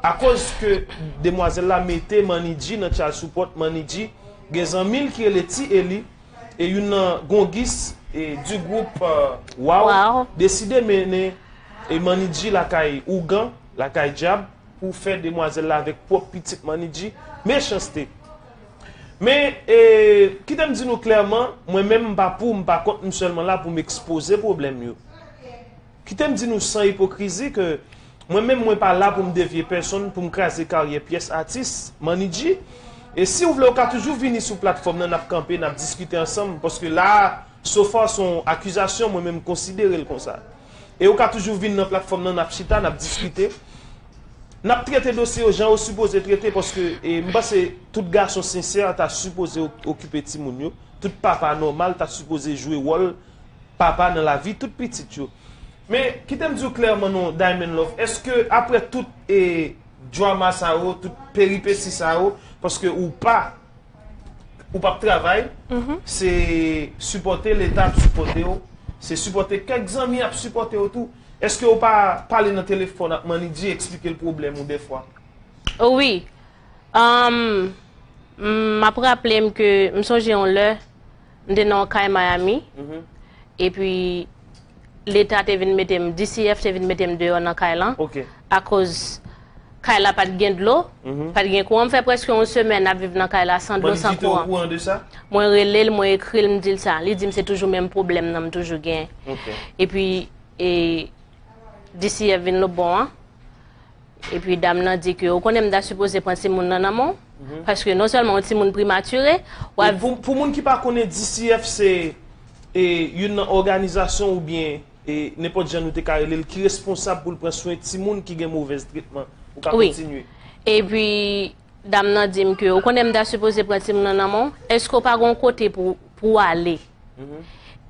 akoz ke demwazèl la mete Manidji nan child support, Manidji gen zanmi l ki rele Ti Eli, e youn nan gongis, e, du group, euh, Waw, Waw. deside mennen, e, Manidji lakay ougan, lakay dyab, pou fè demwazèl la avèk pwòp pitit Manidji, mechanste. Men, e, kite m di nou klèman, mwen menm m pa pou, m pa kont, m sèlman la pou m ekspoze pwoblèm yo. Kite m di nou san ipokrizi ke mwen menm mwen pa la pou m devye pèsonn, pou m kraze karyè pyès atis, Manidji. E si w vle, ou ka toujou vini sou platfòm nan, n ap kanpe, n ap diskite ansanm, paske la a, So far, se yon akizasyon, mwen menm m konsidere l konsa. E ou ka toujou vin nan platfòm nan, n ap chita, n ap diskite. N ap trete dosye yo jan yo sipoze trete, paske e, m panse tout gason sensè ta sipoze o- okipe timoun yo. Tout papa nòmal ta sipoze jwe wòl papa nan lavi tout pitit yo. Men, kite m di w klèman non, Diamond Love, èske apre tout e, drama sa yo, tout peripesi sa yo, paske ou pa ou p ap travay, se sipòte Leta ap sipòte w, se sipòte kèk zanmi ap sipòte w tou. Èske w pa pale nan telefòn ak Manidji, eksplike l pwoblèm ou dèfwa? Wi. Um, m ap raple m ke m sonje yon lè, m te nan yon kay Miami, epi Leta te vin mete m, D C F te vin mete m deyò nan kay lan, Ok. akoz kay la pa t gen dlo, pa t gen kouran. M fè prèske yon semèn ap viv nan kay la san dlo, san Manidji te kouran. Okouran de sa? Mwen rele l, mwen ekri l, m di l sa. Li di m se toujou menm pwoblèm nan m toujou gen. Ok. Epi, e, D C F vin lòt bò an. Epi dam nan di ke ou konnen m ta sipoze pran timoun nan nan men w. Paske non sèlman yon timoun prematire, w E ap pou, pou moun ki pa konnen, D C F se e, youn nan òganizasyon oubyen e, nenpòt jan nou te ka rele l, ki responsab pou l pran swen timoun ki gen movèz tretman. Ou ka Wi. Kontinye. Epi dam nan di m ke ou konnen m ta sipoze pran timoun nan nan men w, èske w pa gen yon kote pou, pou w ale?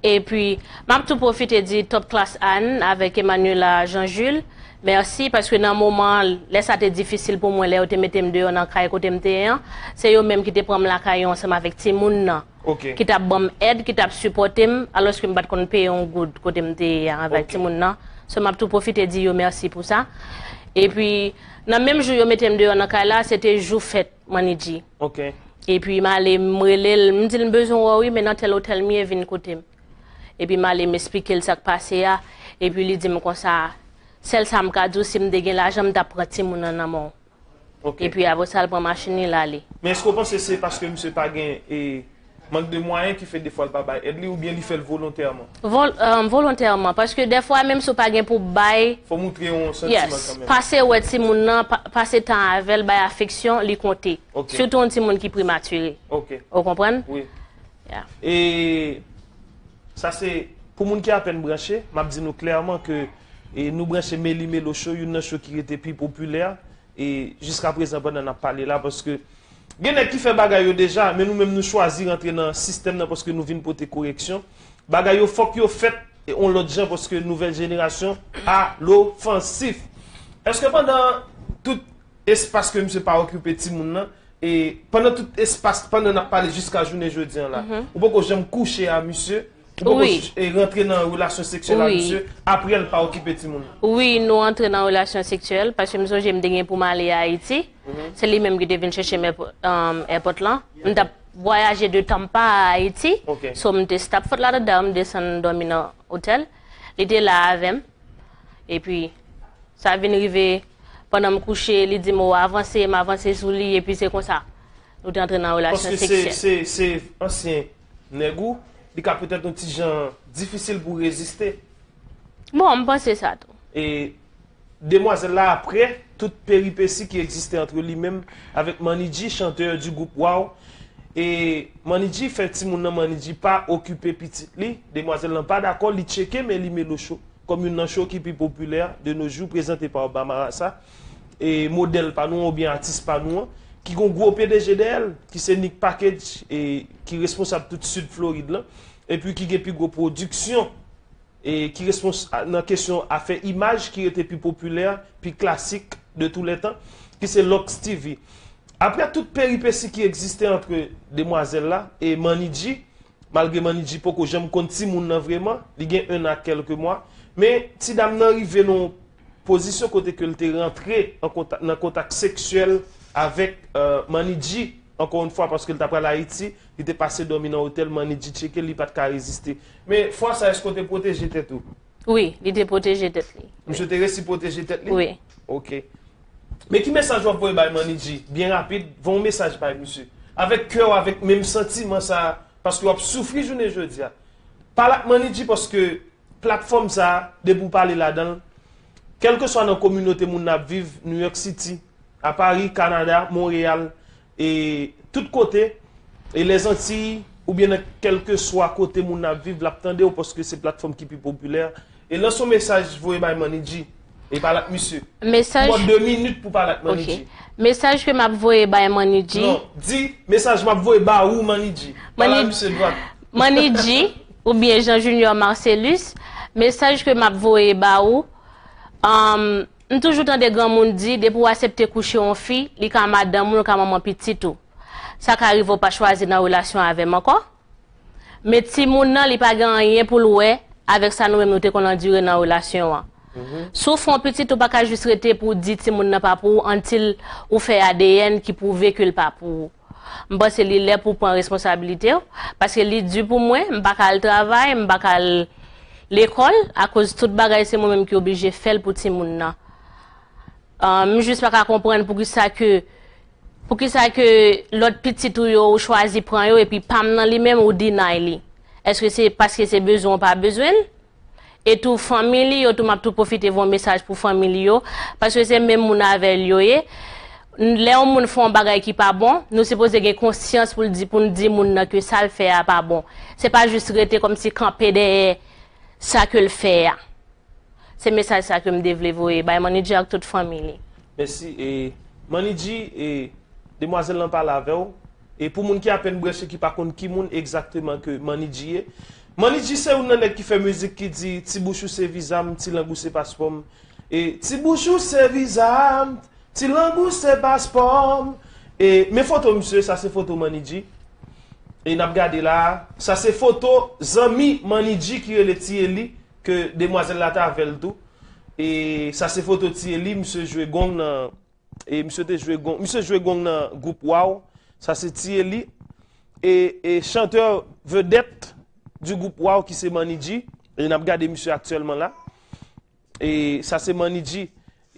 Epi m ap tou pwofite di Top Class Anne avèk Emmanuela Jean Jules mèsi, paske nan moman lè sa te difisil pou mwen, lè yo te mete m deyò nan kay kote m te ye an, se yo menm ki te pran m lakay yo ansanm avèk timoun nan, Ok. ki t ap ban m èd, ki t ap sipòte m, alòske m pa t konn peye yon goud kote m te ye a avèk Ok. Timoun nan. So m ap tou pwofite di yo mèsi pou sa. Epi nan menm jou yo mete m deyò nan kay la, se te jou fèt Manidji. Ok. Epi m ale, m rele l, m di l m bezwen wè w wi, men nan tèl otèl m ye, vin kote m. Epi m ale, m esplike l sa k pase a. Epi li di m konsa, sèl sa m ka di w, si m te gen lajan, m t ap pran timoun nan nan men w. Ok. Epi apre sa, l pran machin li, l ale. Men èske w panse se paske misye pa gen e, mank de mwayen ki fè defwa l pa bay èd li oubyen li fè l volontèman? Vol, um, volontèman, paske dèfwa, menm si w pa gen pou bay, Fò w montre yon santiman yes, kanmenm. Pase wè timoun nan, pa- pase tan avè l, bay afeksyon, li konte. Ok. Sitou yon timoun ki prematire. Ok. Ou konprann? Wi. Yeah. E sa se pou moun ki apèn branche, m ap di nou klèman ke e, nou branche Meli Melo Show, youn nan show ki rete pi popilè e, jiska prezan pandan n ap pale la, paske gen nèg ki fè bagay yo deja, men nou menm nou chwazi rantre nan sistèm nan paske nou vin pote koreksyon. Bagay yo fòk yo fèt e, on lòt jan paske nouvèl jenerasyon a lofansif. Èske pandan tout espas ke misye pa okipe timoun nan, e pandan tout espas, pandan n ap pale jiska jounen jodi an la, ou poko janm kouche a misye, ou poko Wi. ch- e, rantre nan relasyon seksyèl a Wi. Misye, apre l pa okipe timoun nan? Wi, nou antre nan relasyon seksyèl, paske m sonje m te gen pou m ale Ayiti. Se li menm ki te vin chèche m èpò- um, èpòt lan. M t ap vwayaje de Tampa a Ayiti. Ok. So, m te stop fòt la dedan, m desann dòmi nan otèl. Li te la avè m. Epi, sa vin rive, pandan m kouche, li di m, "O, avanse," m avanse sou li, epi se konsa. Nou te antre nan relasyon Paske se, seksyèl. Se, se ansyen nèg ou, li ka petèt yon ti jan difisil pou reziste. Bon, m panse sa tou. E demwazèl la, apre tout peripesi ki egziste antre li menm avèk Manidji, chantè di gwoup Waw, e Manidji fè timoun nan Manidji pa okipe pitit li. Demwazèl lan pa dakò, li tcheke Meli Melo Show kòm youn nan show ki pi popilè de nos jours, prezante pa Obama Rasa, e modèl pa nou an oubyen atis pa nou an, ki gon gwo P D G dèyè l, ki se Nick Package, e ki responsab tout Sid Florid lan, epi ki gen pi gwo pwodiksyon e ki respons nan kesyon afè imaj ki rete pi popilè, pi klasik de tou lè tan, ki se Lux T V. Apre tout peripesi ki egziste antre demwazèl la e Manidji, malgre Manidji poko janm konn timoun nan vreman, li gen en a kèlke mwa, men ti dam nan rive nan yon pozisyon kote ke l te rantre an kontak, nan kontak seksyèl avèk euh, Manidji, ankò yon fwa, paske l ta pral Ayiti, li te pase dòmi nan otèl, Manidji tcheke l, li pa t ka reziste. Men fwa sa, èske w te pwoteje tèt ou? Wi, li te pwoteje tèt li. Misye te resi pwoteje tèt li? Wi. Ok. Men ki mesaj w ap voye bay Manidji? Byen rapid, voye yon mesaj bay misye. Avèk kè w, avèk menm santiman sa, paske w ap soufri jounen jodi a. Pale ak Manidji paske platfòm sa, depi w pale ladan l, kèlkeswa nan kominote moun nan ap viv, New York City, a Paris, Canada, Montréal, e tout kote, e Lèzantiy, oubyen nan kèlkeswa kote moun nan ap viv, l ap tande w paske se platfòm ki pi popilè. E lanse yon mesaj voye bay Manny G. E pale ak misye. Mesaj. Ou gen de minit pou pale ak Manny G. Ok. Mesaj ke m ap voye bay Manny G. Non, di mesaj m ap voye ba ou, Manny G. Pale ak misye dwat. Manny G, oubyen Jean Junior Marcellus, mesaj ke m ap voye ba ou, um, m toujou tande granmoun di, depi w aksepte kouche yon fi, li ka madanm ou, li ka manman pitit ou. Sa ka rive w pa chwazi nan relasyon avè m ankò. Men timoun nan, li pa gen anyen pou l wè avèk sa nou menm nou te konn andire nan relasyon an. Si w fè yon pitit, ou pa ka jis rete pou w di timoun nan pa pou ou until ou fè A D N ki pwouve ke l pa pou ou. M panse li lè pou w pran responsabilite w, paske li di pou mwen, m pa ka al travay, m pa ka al lekòl, akoz tout bagay se mwen menm ki oblije fè l pou timoun nan. Ah, m jis pa ka konprann poukisa ke, poukisa ke lòt pitit ou yo, ou chwazi pran yo, epi pa m nan li menm, ou deny li. Èske se paske se bezwen ou pa bezwen l? E tou, fanmi li yo tou, m ap tou pwofite voye yon mesaj pou fanmi li yo, paske se menm moun avè l yo ye. Lè yon moun fè yon bagay ki pa bon, nou sipoze gen konsyans pou l di, pou n di moun nan ke sa l fè a pa bon. Se pa jis rete kòmsi kanpe dèyè sa ke l fè a. Se mesaj sa ke m te vle voye bay Manny G ak tout fanmi li. Mèsi. E, Manny G, e, demwazèl lan pale avè w. E pou moun ki apèn branche, ki pa konn ki moun egzakteman ke Manny G ye, Manny G se youn nan nèg ki fè mizik ki di, "Ti bouch ou se viza m, ti lang ou se paspò m." E, "Ti bouch ou se viza m, ti lang ou se paspò m." E, men foto misye, sa se foto Manny G. E n ap gade la, sa se foto zanmi Manny G ki rele Ti Eli, ke demwazèl la te avè l tou. E sa se foto Ti Eli, misye jwe gong nan, e misye te jwe gong, misye jwe gong nan gwoup Waw. Sa se Ti Eli. E, e chantè vedèt di gwoup Waw ki se Manny G. E n ap gade misye aktyèlman la. E sa se Manny G.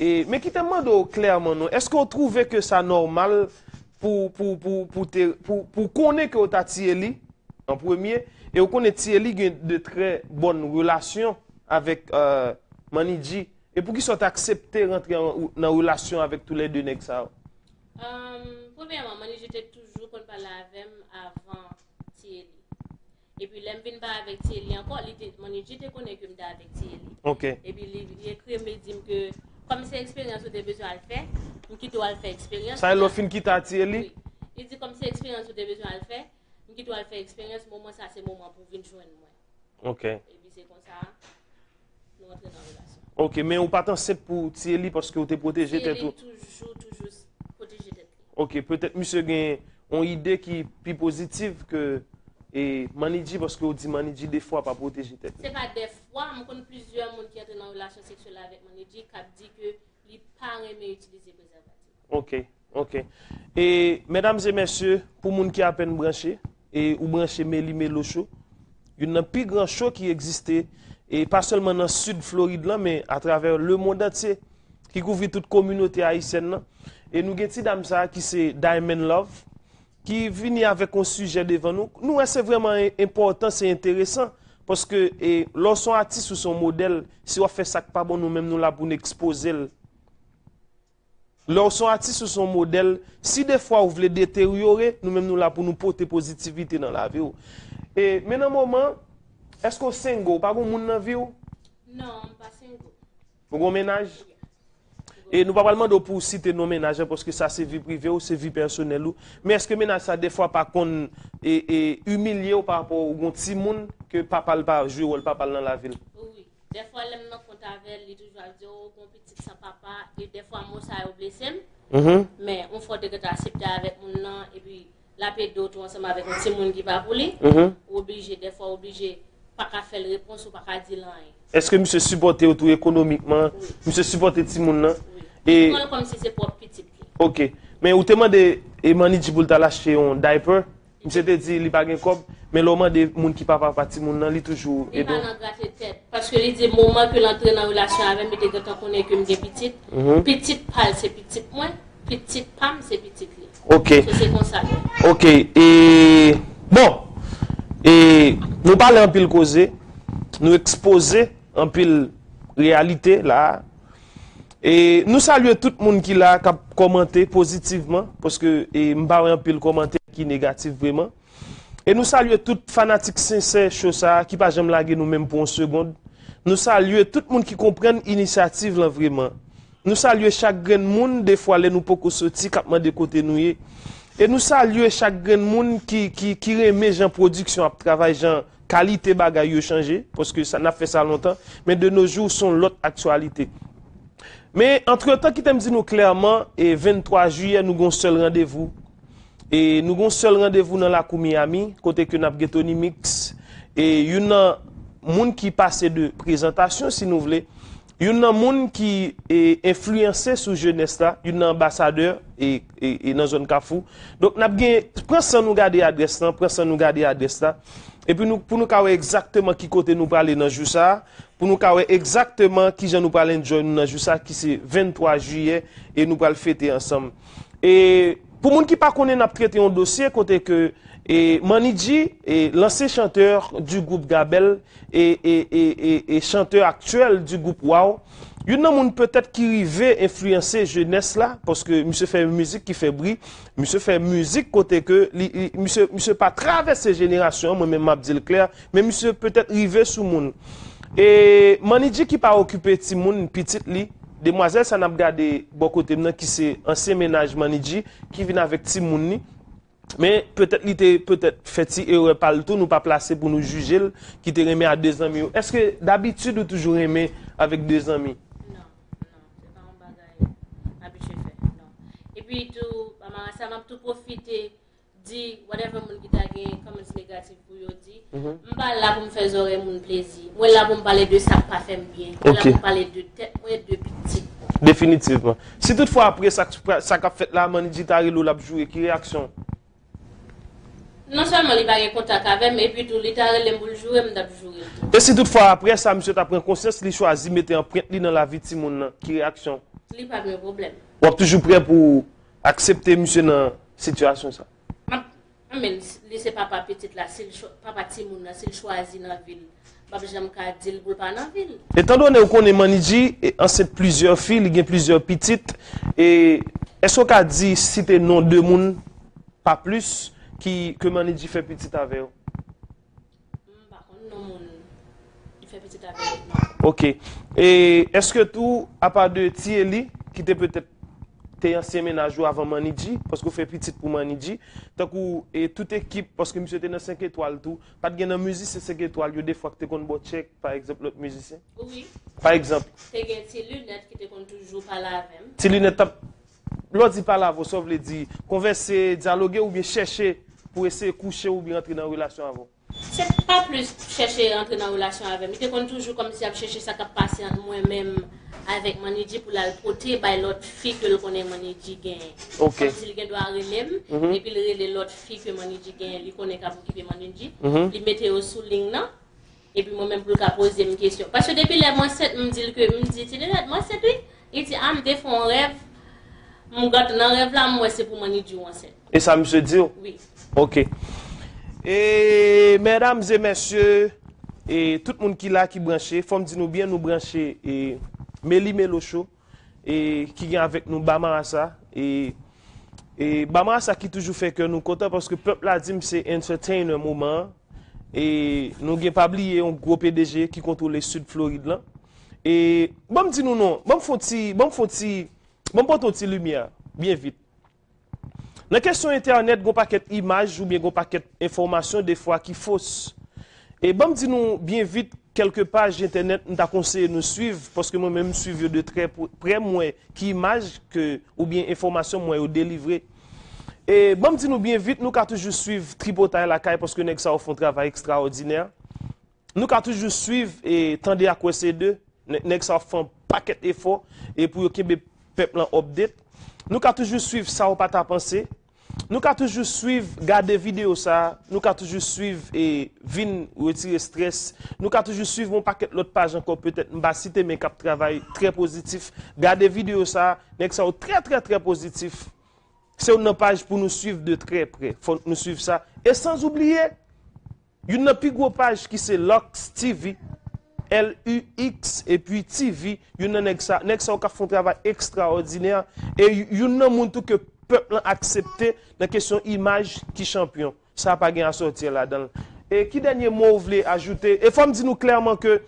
E, men kite m mande w klèman non, èske w twouve ke sa nòmal pou, pou, pou, pou te, pou, pou konnen ke w ta tiye li an premye, e w konnen tiye li gen de trè bòn relasyon avèk, euh, Manny G? E poukisa w ta aksepte rantre an, nan relasyon avèk toulède nèg sa yo? Um, premyèman, Manny G te toujou konn pale avè m avan tiye li. Epi lè m vin pale avèk Thierry ankò, li te, Manny G te konnen ke m te avèk Thierry. Ok. Epi li, li ekri m, li di m ke kòm se eksperyans ou te bezwen al fè, m kite w al fè eksperyans. Sa e lè w fin kite a Thierry? Wi. Li di kòm se eksperyans ou te bezwen al fè, m kite w al fè eksperyans, moman sa se moman pou w vin jwenn mwen. Ok. Epi se konsa, nou antre nan relasyon. Ok, men ou pa t ansent pou tiye li paske ou te pwoteje tèt ou? Tiye li toujou, toujou pwoteje tèt li. Ok, petèt misye gen yon ide ki pi pozitif ke, e, Manny G, paske ou di Manny G defwa pa pwoteje tèt li. Se pa defwa, m konn plizyè moun ki antre nan relasyon seksyèl avèk Manny G k ap di ke li pa renmen itilize prezèvatif. Ok. Ok. E, medam e mesye, pou moun ki apèn branche, e ou branche Meli Melo Show, youn nan pi gran show ki egziste, e pa sèlman nan sid Florid lan, men atravè lemonn antye, ki kouvri tout kominote ayisyèn nan. E nou gen ti dam sa a ki se Diamond Love, ki vini avèk yon sijè devan nou. Nou wè se vrèman en-, enpòtan, se enteresan, paske, e, lè w se yon atis ou se yon modèl, si w ap fè sa k pa bon, nou menm nou la pou n ekspoze l. Lè w se yon atis ou se yon modèl, si defwa ou vle deteryore, nou menm nou la pou nou pote pozitivite nan lavi w. E, men nan moman, èske w single? Ou pa gen moun nan vi w? Non, m pa single. Ou gen mennaj? Wi. E nou pa pral mande w pou w site non mennaj lan, paske sa se vi prive w, se vi pèsonèl ou. Men èske mennaj sa defwa pa konn, e, e, imilye w pa rapò ou gen yon timoun ke papa l pa jwe wòl papa l nan lavi l? Wi. Dèfwa lè m nan kont avè l, li toujou ap di, "O, gon pitit san papa," e dèfwa mo sa yo blese m. Mhm. Men, yon fwa w te gentan aksepte avèk moun nan, epi l ap ede w tou ansanm avèk yon timoun ki pa pou li, mhm, ou oblije, dèfwa ou oblije pa ka fè l repons, ou pa ka di l anyen. Èske misye sipòte w tou ekonomikman? Wi. Misye sipòte timoun nan? Wi. E li pran l kòmsi se pwòp pitit li. Ok. Men ou te mande, e, Manny G pou l t al achte yon diaper? Misye te di li pa gen kòb, men lè w mande moun ki papa pa timoun nan, li toujou ede w. Li pa nan grate tèt, paske li di moman ke l antre nan relasyon avè m, li te gentan konnen ke m gen pitit. Mhm. Pitit pa l, se pitit mwen, pitit pa m, se pitit li. Ok. So, se konsa l ye. Ok, e, bon, e, nou pale anpil koze, nou ekspoze anpil reyalite la. E nou salye tout moun ki la, k ap kòmante pozitivman, paske, e, m pa wè anpil kòmantè ki negatif vreman. E nou salye tout fanatik sensè cho sa a ki pa janm lage nou menm pou yon segonn. Nou salye tout moun ki konprann inisyativ lan vreman. Nou salye chak grenn moun, defwa lè nou poko soti, k ap mande kote nou ye. E nou salye chak grenn moun ki, ki, ki renmen jan pwodiksyon ap travay, jan kalite bagay yo chanje, paske sa, n ap fè sa lontan, men de nos jours, se yon lòt aktyalite. Men, antretan, kite m di nou klèman, e venntwa jiyè, nou gen yon sèl randevou. E nou gen yon sèl randevou nan lakou Miami, kote ke n ap gen Tony Mix. E youn nan moun ki pase de prezantasyon, si nou vle, youn nan moun ki, e, enfliyanse sou jenès la, youn nan anbasadè, e, e, e nan zòn Kafou. Donk, n ap gen, pran san nou gade adrès lan, pran san nou gade adrès la. Epi nou, pou nou ka wè egzakteman ki kote nou prale nan jou sa a, pou nou ka wè egzakteman kijan nou pral enjoy nou nan jou sa a, ki se venntwa jiyè, e nou pral fete ansanm. E pou moun ki pa konnen, n ap trete yon dosye kote ke, e, Manny G, e, l'ancien chanteur du groupe Gabel, e, e, e, e, e chanteur actuel du groupe Wow, youn nan moun petèt ki rive enfliyanse jenès la, paske misye fè mizik ki fè bri, misye fè mizik kote ke li, li, misye, misye pa travèse jenerasyon an, mwen menm m ap di l klè, men misye petèt rive sou moun. E Manny G ki pa okipe timoun, pitit li, demwazèl sa n ap gade bò kote m nan, ki se ansyen mennaj Manny G, ki vin avèk timoun li. Men petèt li te petèt fè ti erè pa l tou, nou pa plase pou nou jije l, ki te renmen a de zanmi yo. Èske dabitid ou toujou renmen avèk de zanmi? Non, non, se pa yon bagay m abitye fè, non. Epi tou, Bamara sa, m ap tou pwofite di whatever moun ki ta gen comments negatif pou yo di, m pa la pou m fè zòrèy moun plezi. Mwen la pou m pale de sa k pa fè m byen. Mwen la pou m pale de tèt mwen, de pitit mwen. Definitivman. Si toutfwa apre sa, sa k ap fèt la, Manny G ta rele w, l ap joure, ki reyaksyon w? Non sèlman li pa gen kontak avè m, epi tou li ta rele m pou l joure m, m t ap joure l tou. E si toutfwa apre sa, misye ta pran konsyans, li chwazi mete anprent li nan lavi timoun nan, ki reyaksyon w? Li p ap gen pwoblèm. W ap toujou prè pou w aksepte misye nan sitiyasyon sa? M ap, I mean, li se papa pitit la, si l chwa-, papa timoun nan, si l chwazi nan vi l, m p ap janm ka di l pou l pa nan vi l. Etandone ou konnen Manny G, e, ansent plizyè fi, li gen plizyè pitit, e èske w ka di, site non de moun, pa plis, ki, ke Manny G fè pitit avè yo? M pa konn non moun li fè pitit avè yo, non. Ok. E èske tou, apa de Ti Eli, ki te petèt te ansyen mennaj ou avan Manny G, paske w fè pitit pou Manny G, tankou, e, tout ekip, paske misye te nan senk etwal tou, pa t gen nan mizisyen senk etwal yo defwa ki te konn ba w tchèk, pa egzanp, lòt mizisyen? Wi. Pa egzanp? Te gen Ti Linèt ki te konn toujou pale avè m. Ti Linèt t ap, lè w di pale avè w, sa w vle di, konvèse, dyaloge oubyen chèche pou eseye kouche w oubyen antre nan relasyon avè w? Se pa plis chèche antre nan relasyon avè m. Li te konn toujou kòmsi ap chèche sa k ap pase ant mwen menm avèk Manny G pou l al pote bay lòt fi ke l konnen Manny G genyen. Ok. Kòmsi li gen dwa rele m, epi l rele lòt fi ke Manny G genyen, li konnen k ap okipe Manny G. Li mete yo sou liy nan, epi mwen menm pou l ka poze m kesyon. Paske depi lè m ansent, m di l ke, m di, Ti Linèt, m ansent wi. Li di, a, m te fè yon rèv, m gad nan rèv la, m wè se pou Manny G w ansent. E sa misye di w? Wi. Ok. E medam e mesye, e tout moun ki la, ki branche, fò m di nou byen, nou branche, e Meli Melo Show, e ki gen avèk nou Bamarasa, e, e Bamarasa ki toujou fè kè nou kontan, paske pèp la di m se entertainer moman an, e nou gen pa bliye yon gwo P D G ki kontwole Sid Florid lan. E ban m di nou non, ban m fè yon ti, ban m fè yon ti, ban m pote yon ti limyè, byen vit. Nan kesyon entènèt, gon pakèt imaj oubyen gon pakèt enfòmasyon defwa ki fos. E ban m di nou byen vit, kèlke paj entènèt m ta konseye nou swiv, paske mwen menm m swiv yo de trè pr-, prè, m wè ki imaj ke, oubyen enfòmasyon m wè yo delivre. E ban m di nou byen vit, nou ka toujou swiv Tripotay Lakay, paske nèg sa yo fè yon travay ekstraòdinè. Nou ka toujou swiv e tande ak wè se de. Nè-, nèg sa yo fè yon pakèt efò e pou yo kenbe pèp lan update. Nou ka toujou swiv Sa w pa ta panse. Nou ka toujou swiv, gade videyo sa a. Nou ka toujou swiv e vin retire strès. Nou ka toujou swiv yon pakèt lòt paj ankò, petèt m pa site, men k ap travay trè pozitif. Gade videyo sa a. Nèg sa yo trè, trè, trè pozitif. Se youn nan paj pou nou swiv de trè prè. Fòk nou swiv sa. E san oubliye, youn nan pi gwo paj ki se Lux T V, L U X epi T V, youn nan nèg sa, nèg sa yo k ap fè yon travay ekstraòdinè, e youn nan moun tou ke pèp lan aksepte nan kesyon imaj ki chanpyon. sa pa gen asòti ladan l. E ki dènye mo w vle ajoute? E fò m di nou klèman ke,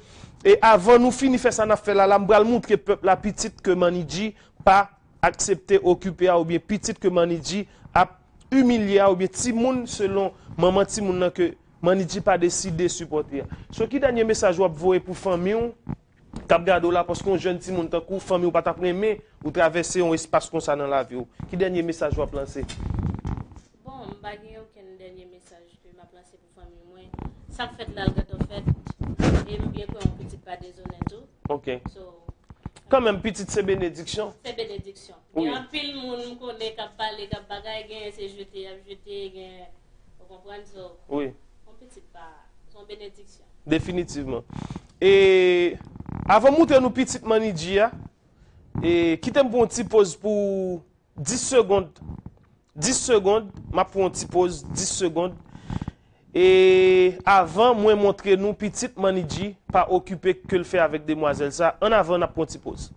e avan nou fini fè sa n ap fè la, la, m pral montre pèp la pitit ke Manny G pa aksepte okipe a, oubyen pitit ke Manny G ap imilye a, oubyen timoun selon manman timoun nan ke Manny G pa deside sipòte a. So, ki dènye mesaj w ap voye pou fanmi w k ap gade w la, paske yon jèn timoun tankou w, fanmi w pa t ap renmen ou travèse yon espas konsa nan lavi w? Ki dènye mesaj w ap lanse? Bon, m pa gen okenn dènye mesaj ke m ap lanse pou fanmi mwen. Sa k fèt la, l gentan fèt. E m byen kwè yon pitit pa dezonè tou. Ok. So, Kanmenm, pitit se benediksyon. Se benediksyon. Wi. Gen anpil moun m konnen k ap pale, k ap bagay, gen se jete, y ap jete, gen, ou konprann, so, Wi. Yon pitit pa, se yon benediksyon. Definitivman. E avan m montre nou pitit Manny G a, e kite m pran yon ti poz pou dis segonn. Dis segonn, m ap pran yon ti poz, dis segonn. E avan mwen montre nou pitit Manny G pa okipe ke l fè avèk demwazèl sa, ann avan n ap pran yon ti poz.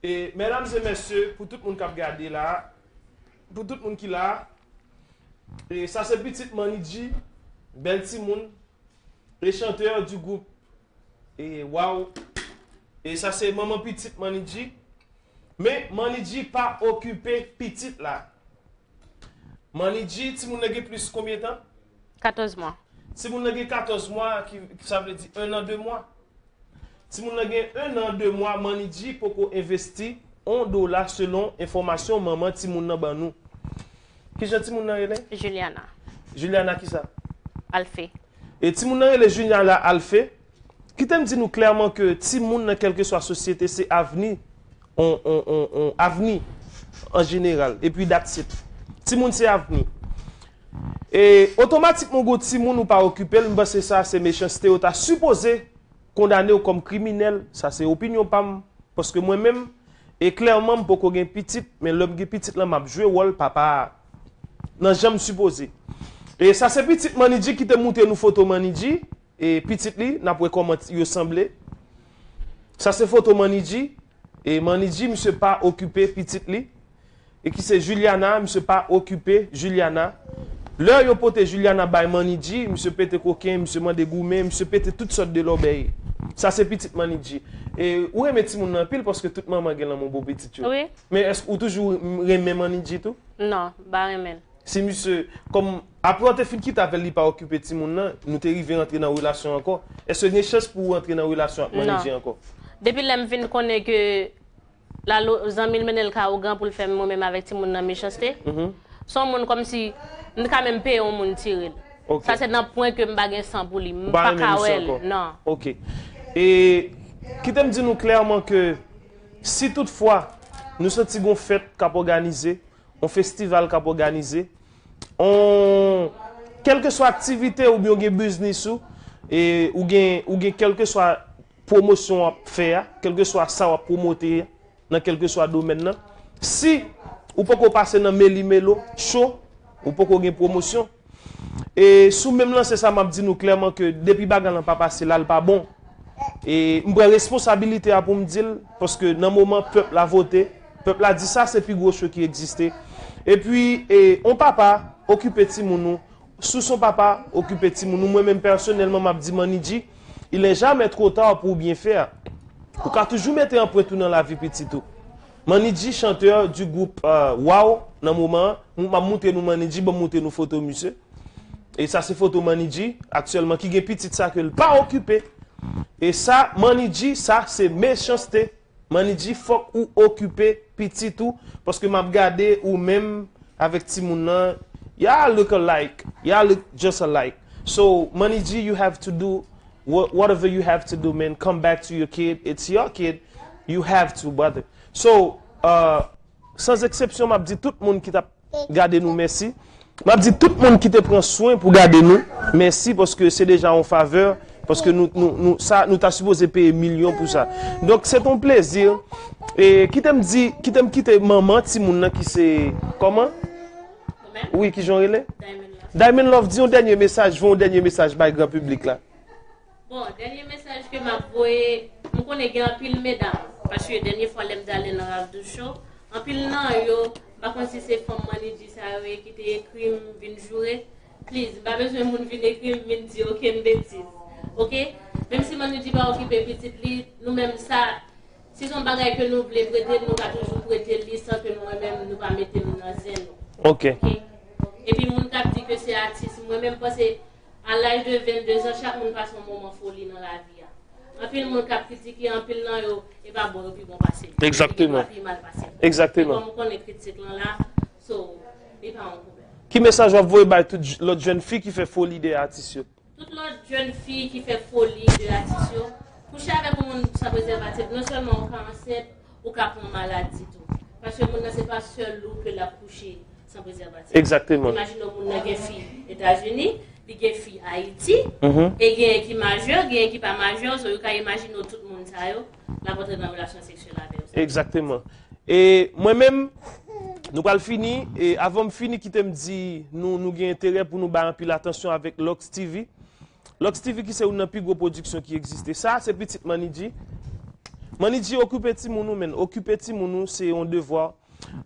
E medam e mesye, pou tout moun k ap gade la, pou tout moun ki la, e sa se pitit Manny G, bèl timoun, e chanteur du groupe, e waw, e sa se manman pitit Manny G. Men Manny G pa okipe pitit la. Manny G, timoun nan gen plis konbyen tan? Katòz mwa. Timoun nan gen katòz mwa, ki, sa vle di un an, de mwa. Timoun nan gen un an, de mwa, Manny G poko envesti on dola selon enfòmasyon manman timoun nan ban nou. Kijan timoun nan rele? Juliana. Juliana kisa? Alfe. E timoun nan rele Juliana Alfe. Kite m di nou klèman ke timoun nan kèlkeswa sosyete se avni, on, on, on, on avni an jeneral. Epi that's it. Timoun se avni. E otomatikman ou gon timoun ou pa okipe l, m panse sa se mechanste, yo ta sipoze kondane w kòm kriminèl, sa se opinyon pa m, paske mwen menm, e klèman m poko gen pitit, men lè m gen pitit lan m ap jwe wòl papa a nan jan m sipoze. E sa se pitit Manny G ki te montre nou foto Manny G, e pitit li, n ap wè kòman yo sanble. Sa se foto Manny G, e Manny G, misye pa okipe pitit li, e ki se Juliana, misye pa okipe Juliana. Lè yo pote Juliana bay Manny G, misye pete koken, misye mande goumen, misye pete tout sòt de lòbèy. Sa se pitit Manny G. E ou renmen timoun nan anpil paske tout manman gen lanmou pou pitit yo. Wi. Men èske ou toujou renmen Manny G tou? Non, m pa renmen l. Si misye, kòm, apre w te fin kite avè l, li pa okipe timoun nan, nou te rive rantre nan relasyon ankò. Èske gen chans pou w rantre nan relasyon ak Manny G ankò? Depi lè m vin konnen ke lalo, zanmi l mennen l ka ougan pou l fè mwen menm avèk timoun nan mechanste. Se yon moun kòmsi m ka menm peye yon moun tire l. Ok. Sa se nan pwen ke m pa gen san pou li. M Ou pa pa renmen ka misye wè l. Ankò? Non. Ok. E Kite m di nou klèman ke si toutfwa nou santi gon fèt k ap òganize, yon festival k ap òganize, yon, kèlkeswa aktivite oubyen w gen biznis ou, e ou gen, ou gen kèlkeswa pwomosyon w ap fè a, kèlkeswa sa w ap pwomote a, nan kèlkeswa domèn nan, si ou poko pase nan meli melo cho, ou poko gen pwomosyon. E sou menm lanse sa, m ap di nou klèman ke depi bagay lan pa pase la, l pa bon. E m pran responsabilite a pou m di l, paske nan moman pèp la vote, pèp la di sa se pi gwo cho ki egziste. Epi, e, on papa, okipe timoun ou, si w se on papa, okipe timoun ou. Mwen menm pèsonèlman, m ap di Manny G, il n'est jamais trop tard pour bien faire. Ou ka toujou mete anprent ou nan lavi pitit ou. Manny G, chanteur du groupe euh, Wow, nan moman an, m ap montre nou Manny G, ban m montre nou foto misye. E sa se foto Manny G, aktyèlman, ki gen pitit sa ke l pa okipe. E sa, Manny G, sa se mechanste. Manny G, fòk ou okipe pitit ou, paske m ap gade ou menm avèk timoun nan, y'all look alike, y'all look just alike. So, Manny G, you have to do wha- whatever you have to do, man. Come back to your kid. It's your kid. You have to, brother. So, uh, sans exception, m ap di tout moun ki t ap gade nou mèsi. M ap di tout moun ki te pran swen pou gade nou mèsi, paske se deja yon favè, paske nou, nou, nou, sa, nou ta sipoze peye milyon pou sa. Donk, se yon plezi. E kite m di, kite m kite manman timoun nan ki se, kòman? Wi, ki jan w rele? Diamond Love. Diamond Love, di yon dènye mesaj, voye yon dènye mesaj bay gran piblik la. Bon, dènye mesaj ke m ap voye, m konnen gen anpil medam, paske dènye fwa lè m te ale nan Ralph Ducho, anpil nan yo, m pa konn si se fanm Manny G sa yo ye ki te ekri m vin joure. Please, m pa bezwen moun vin ekri m, vin di okenn betiz. Oke? Menm si Manny G pa okipe pitit li, nou menm sa, si se yon bagay ke nou vle prete l, nou ka toujou prete l li san ke nou menm nou pa mete l nan zen nou. Oke. Oke? Epi moun k ap di ke se atis, mwen menm panse, a laj de vennde zan, chak moun pase yon moman foli nan lavi a. Anpil moun k ap kritike, anpil nan yo, e pa bon yo pi bon pase m. Egzakteman. Yo pi mal pase m. Egzakteman. E kòm ou konnen kritik lan la, so, li pa yon pwoblèm. Ki mesaj w ap voye bay tout j- lòt jèn fi ki fè foli dèyè atis yo? Tout lòt jèn fi ki fè foli dèyè atis yo, kouche avèk yon moun san prezèvatif, non sèlman ou ka ansent, ou ka pran maladi tou. Paske moun nan se pa sèl ou ke l ap kouche san prezèvatif. Egzakteman. Imajine w moun nan gen fi Etazini, li gen fi Ayiti, Mhm. e genyen ki majè, genyen ki pa majè, so yo ka imajine w tout moun sa yo, l ap antre nan relasyon seksyèl avè yo. Egzakteman. E mwen menm, nou pral fini, e avan m fini, kite m di, nou, nou gen enterè pou nou bay anpil atansyon avèk Lux T V. Lux T V ki se youn nan pi gwo pwodiksyon ki egziste. Sa, se pitit Manny G. Manny G, okipe timoun ou, menn. Okipe timoun ou, se yon devwa.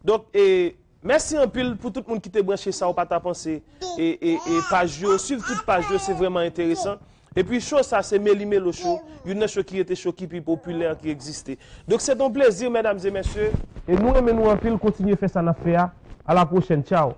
Donk, e, mèsi anpil pou tout moun ki te branche sa ou pa ta panse. E, e, e paj yo, swiv tout paj yo, se vrèman enteresan. Epi show sa, se Meli Melo Show, youn nan show ki rete show ki pi popilè ki egziste. Donk, se yon plezi, medam e mesye. E nou renmen nou anpil, kontinye fè sa n ap fè a. A la pwochèn, tchaw.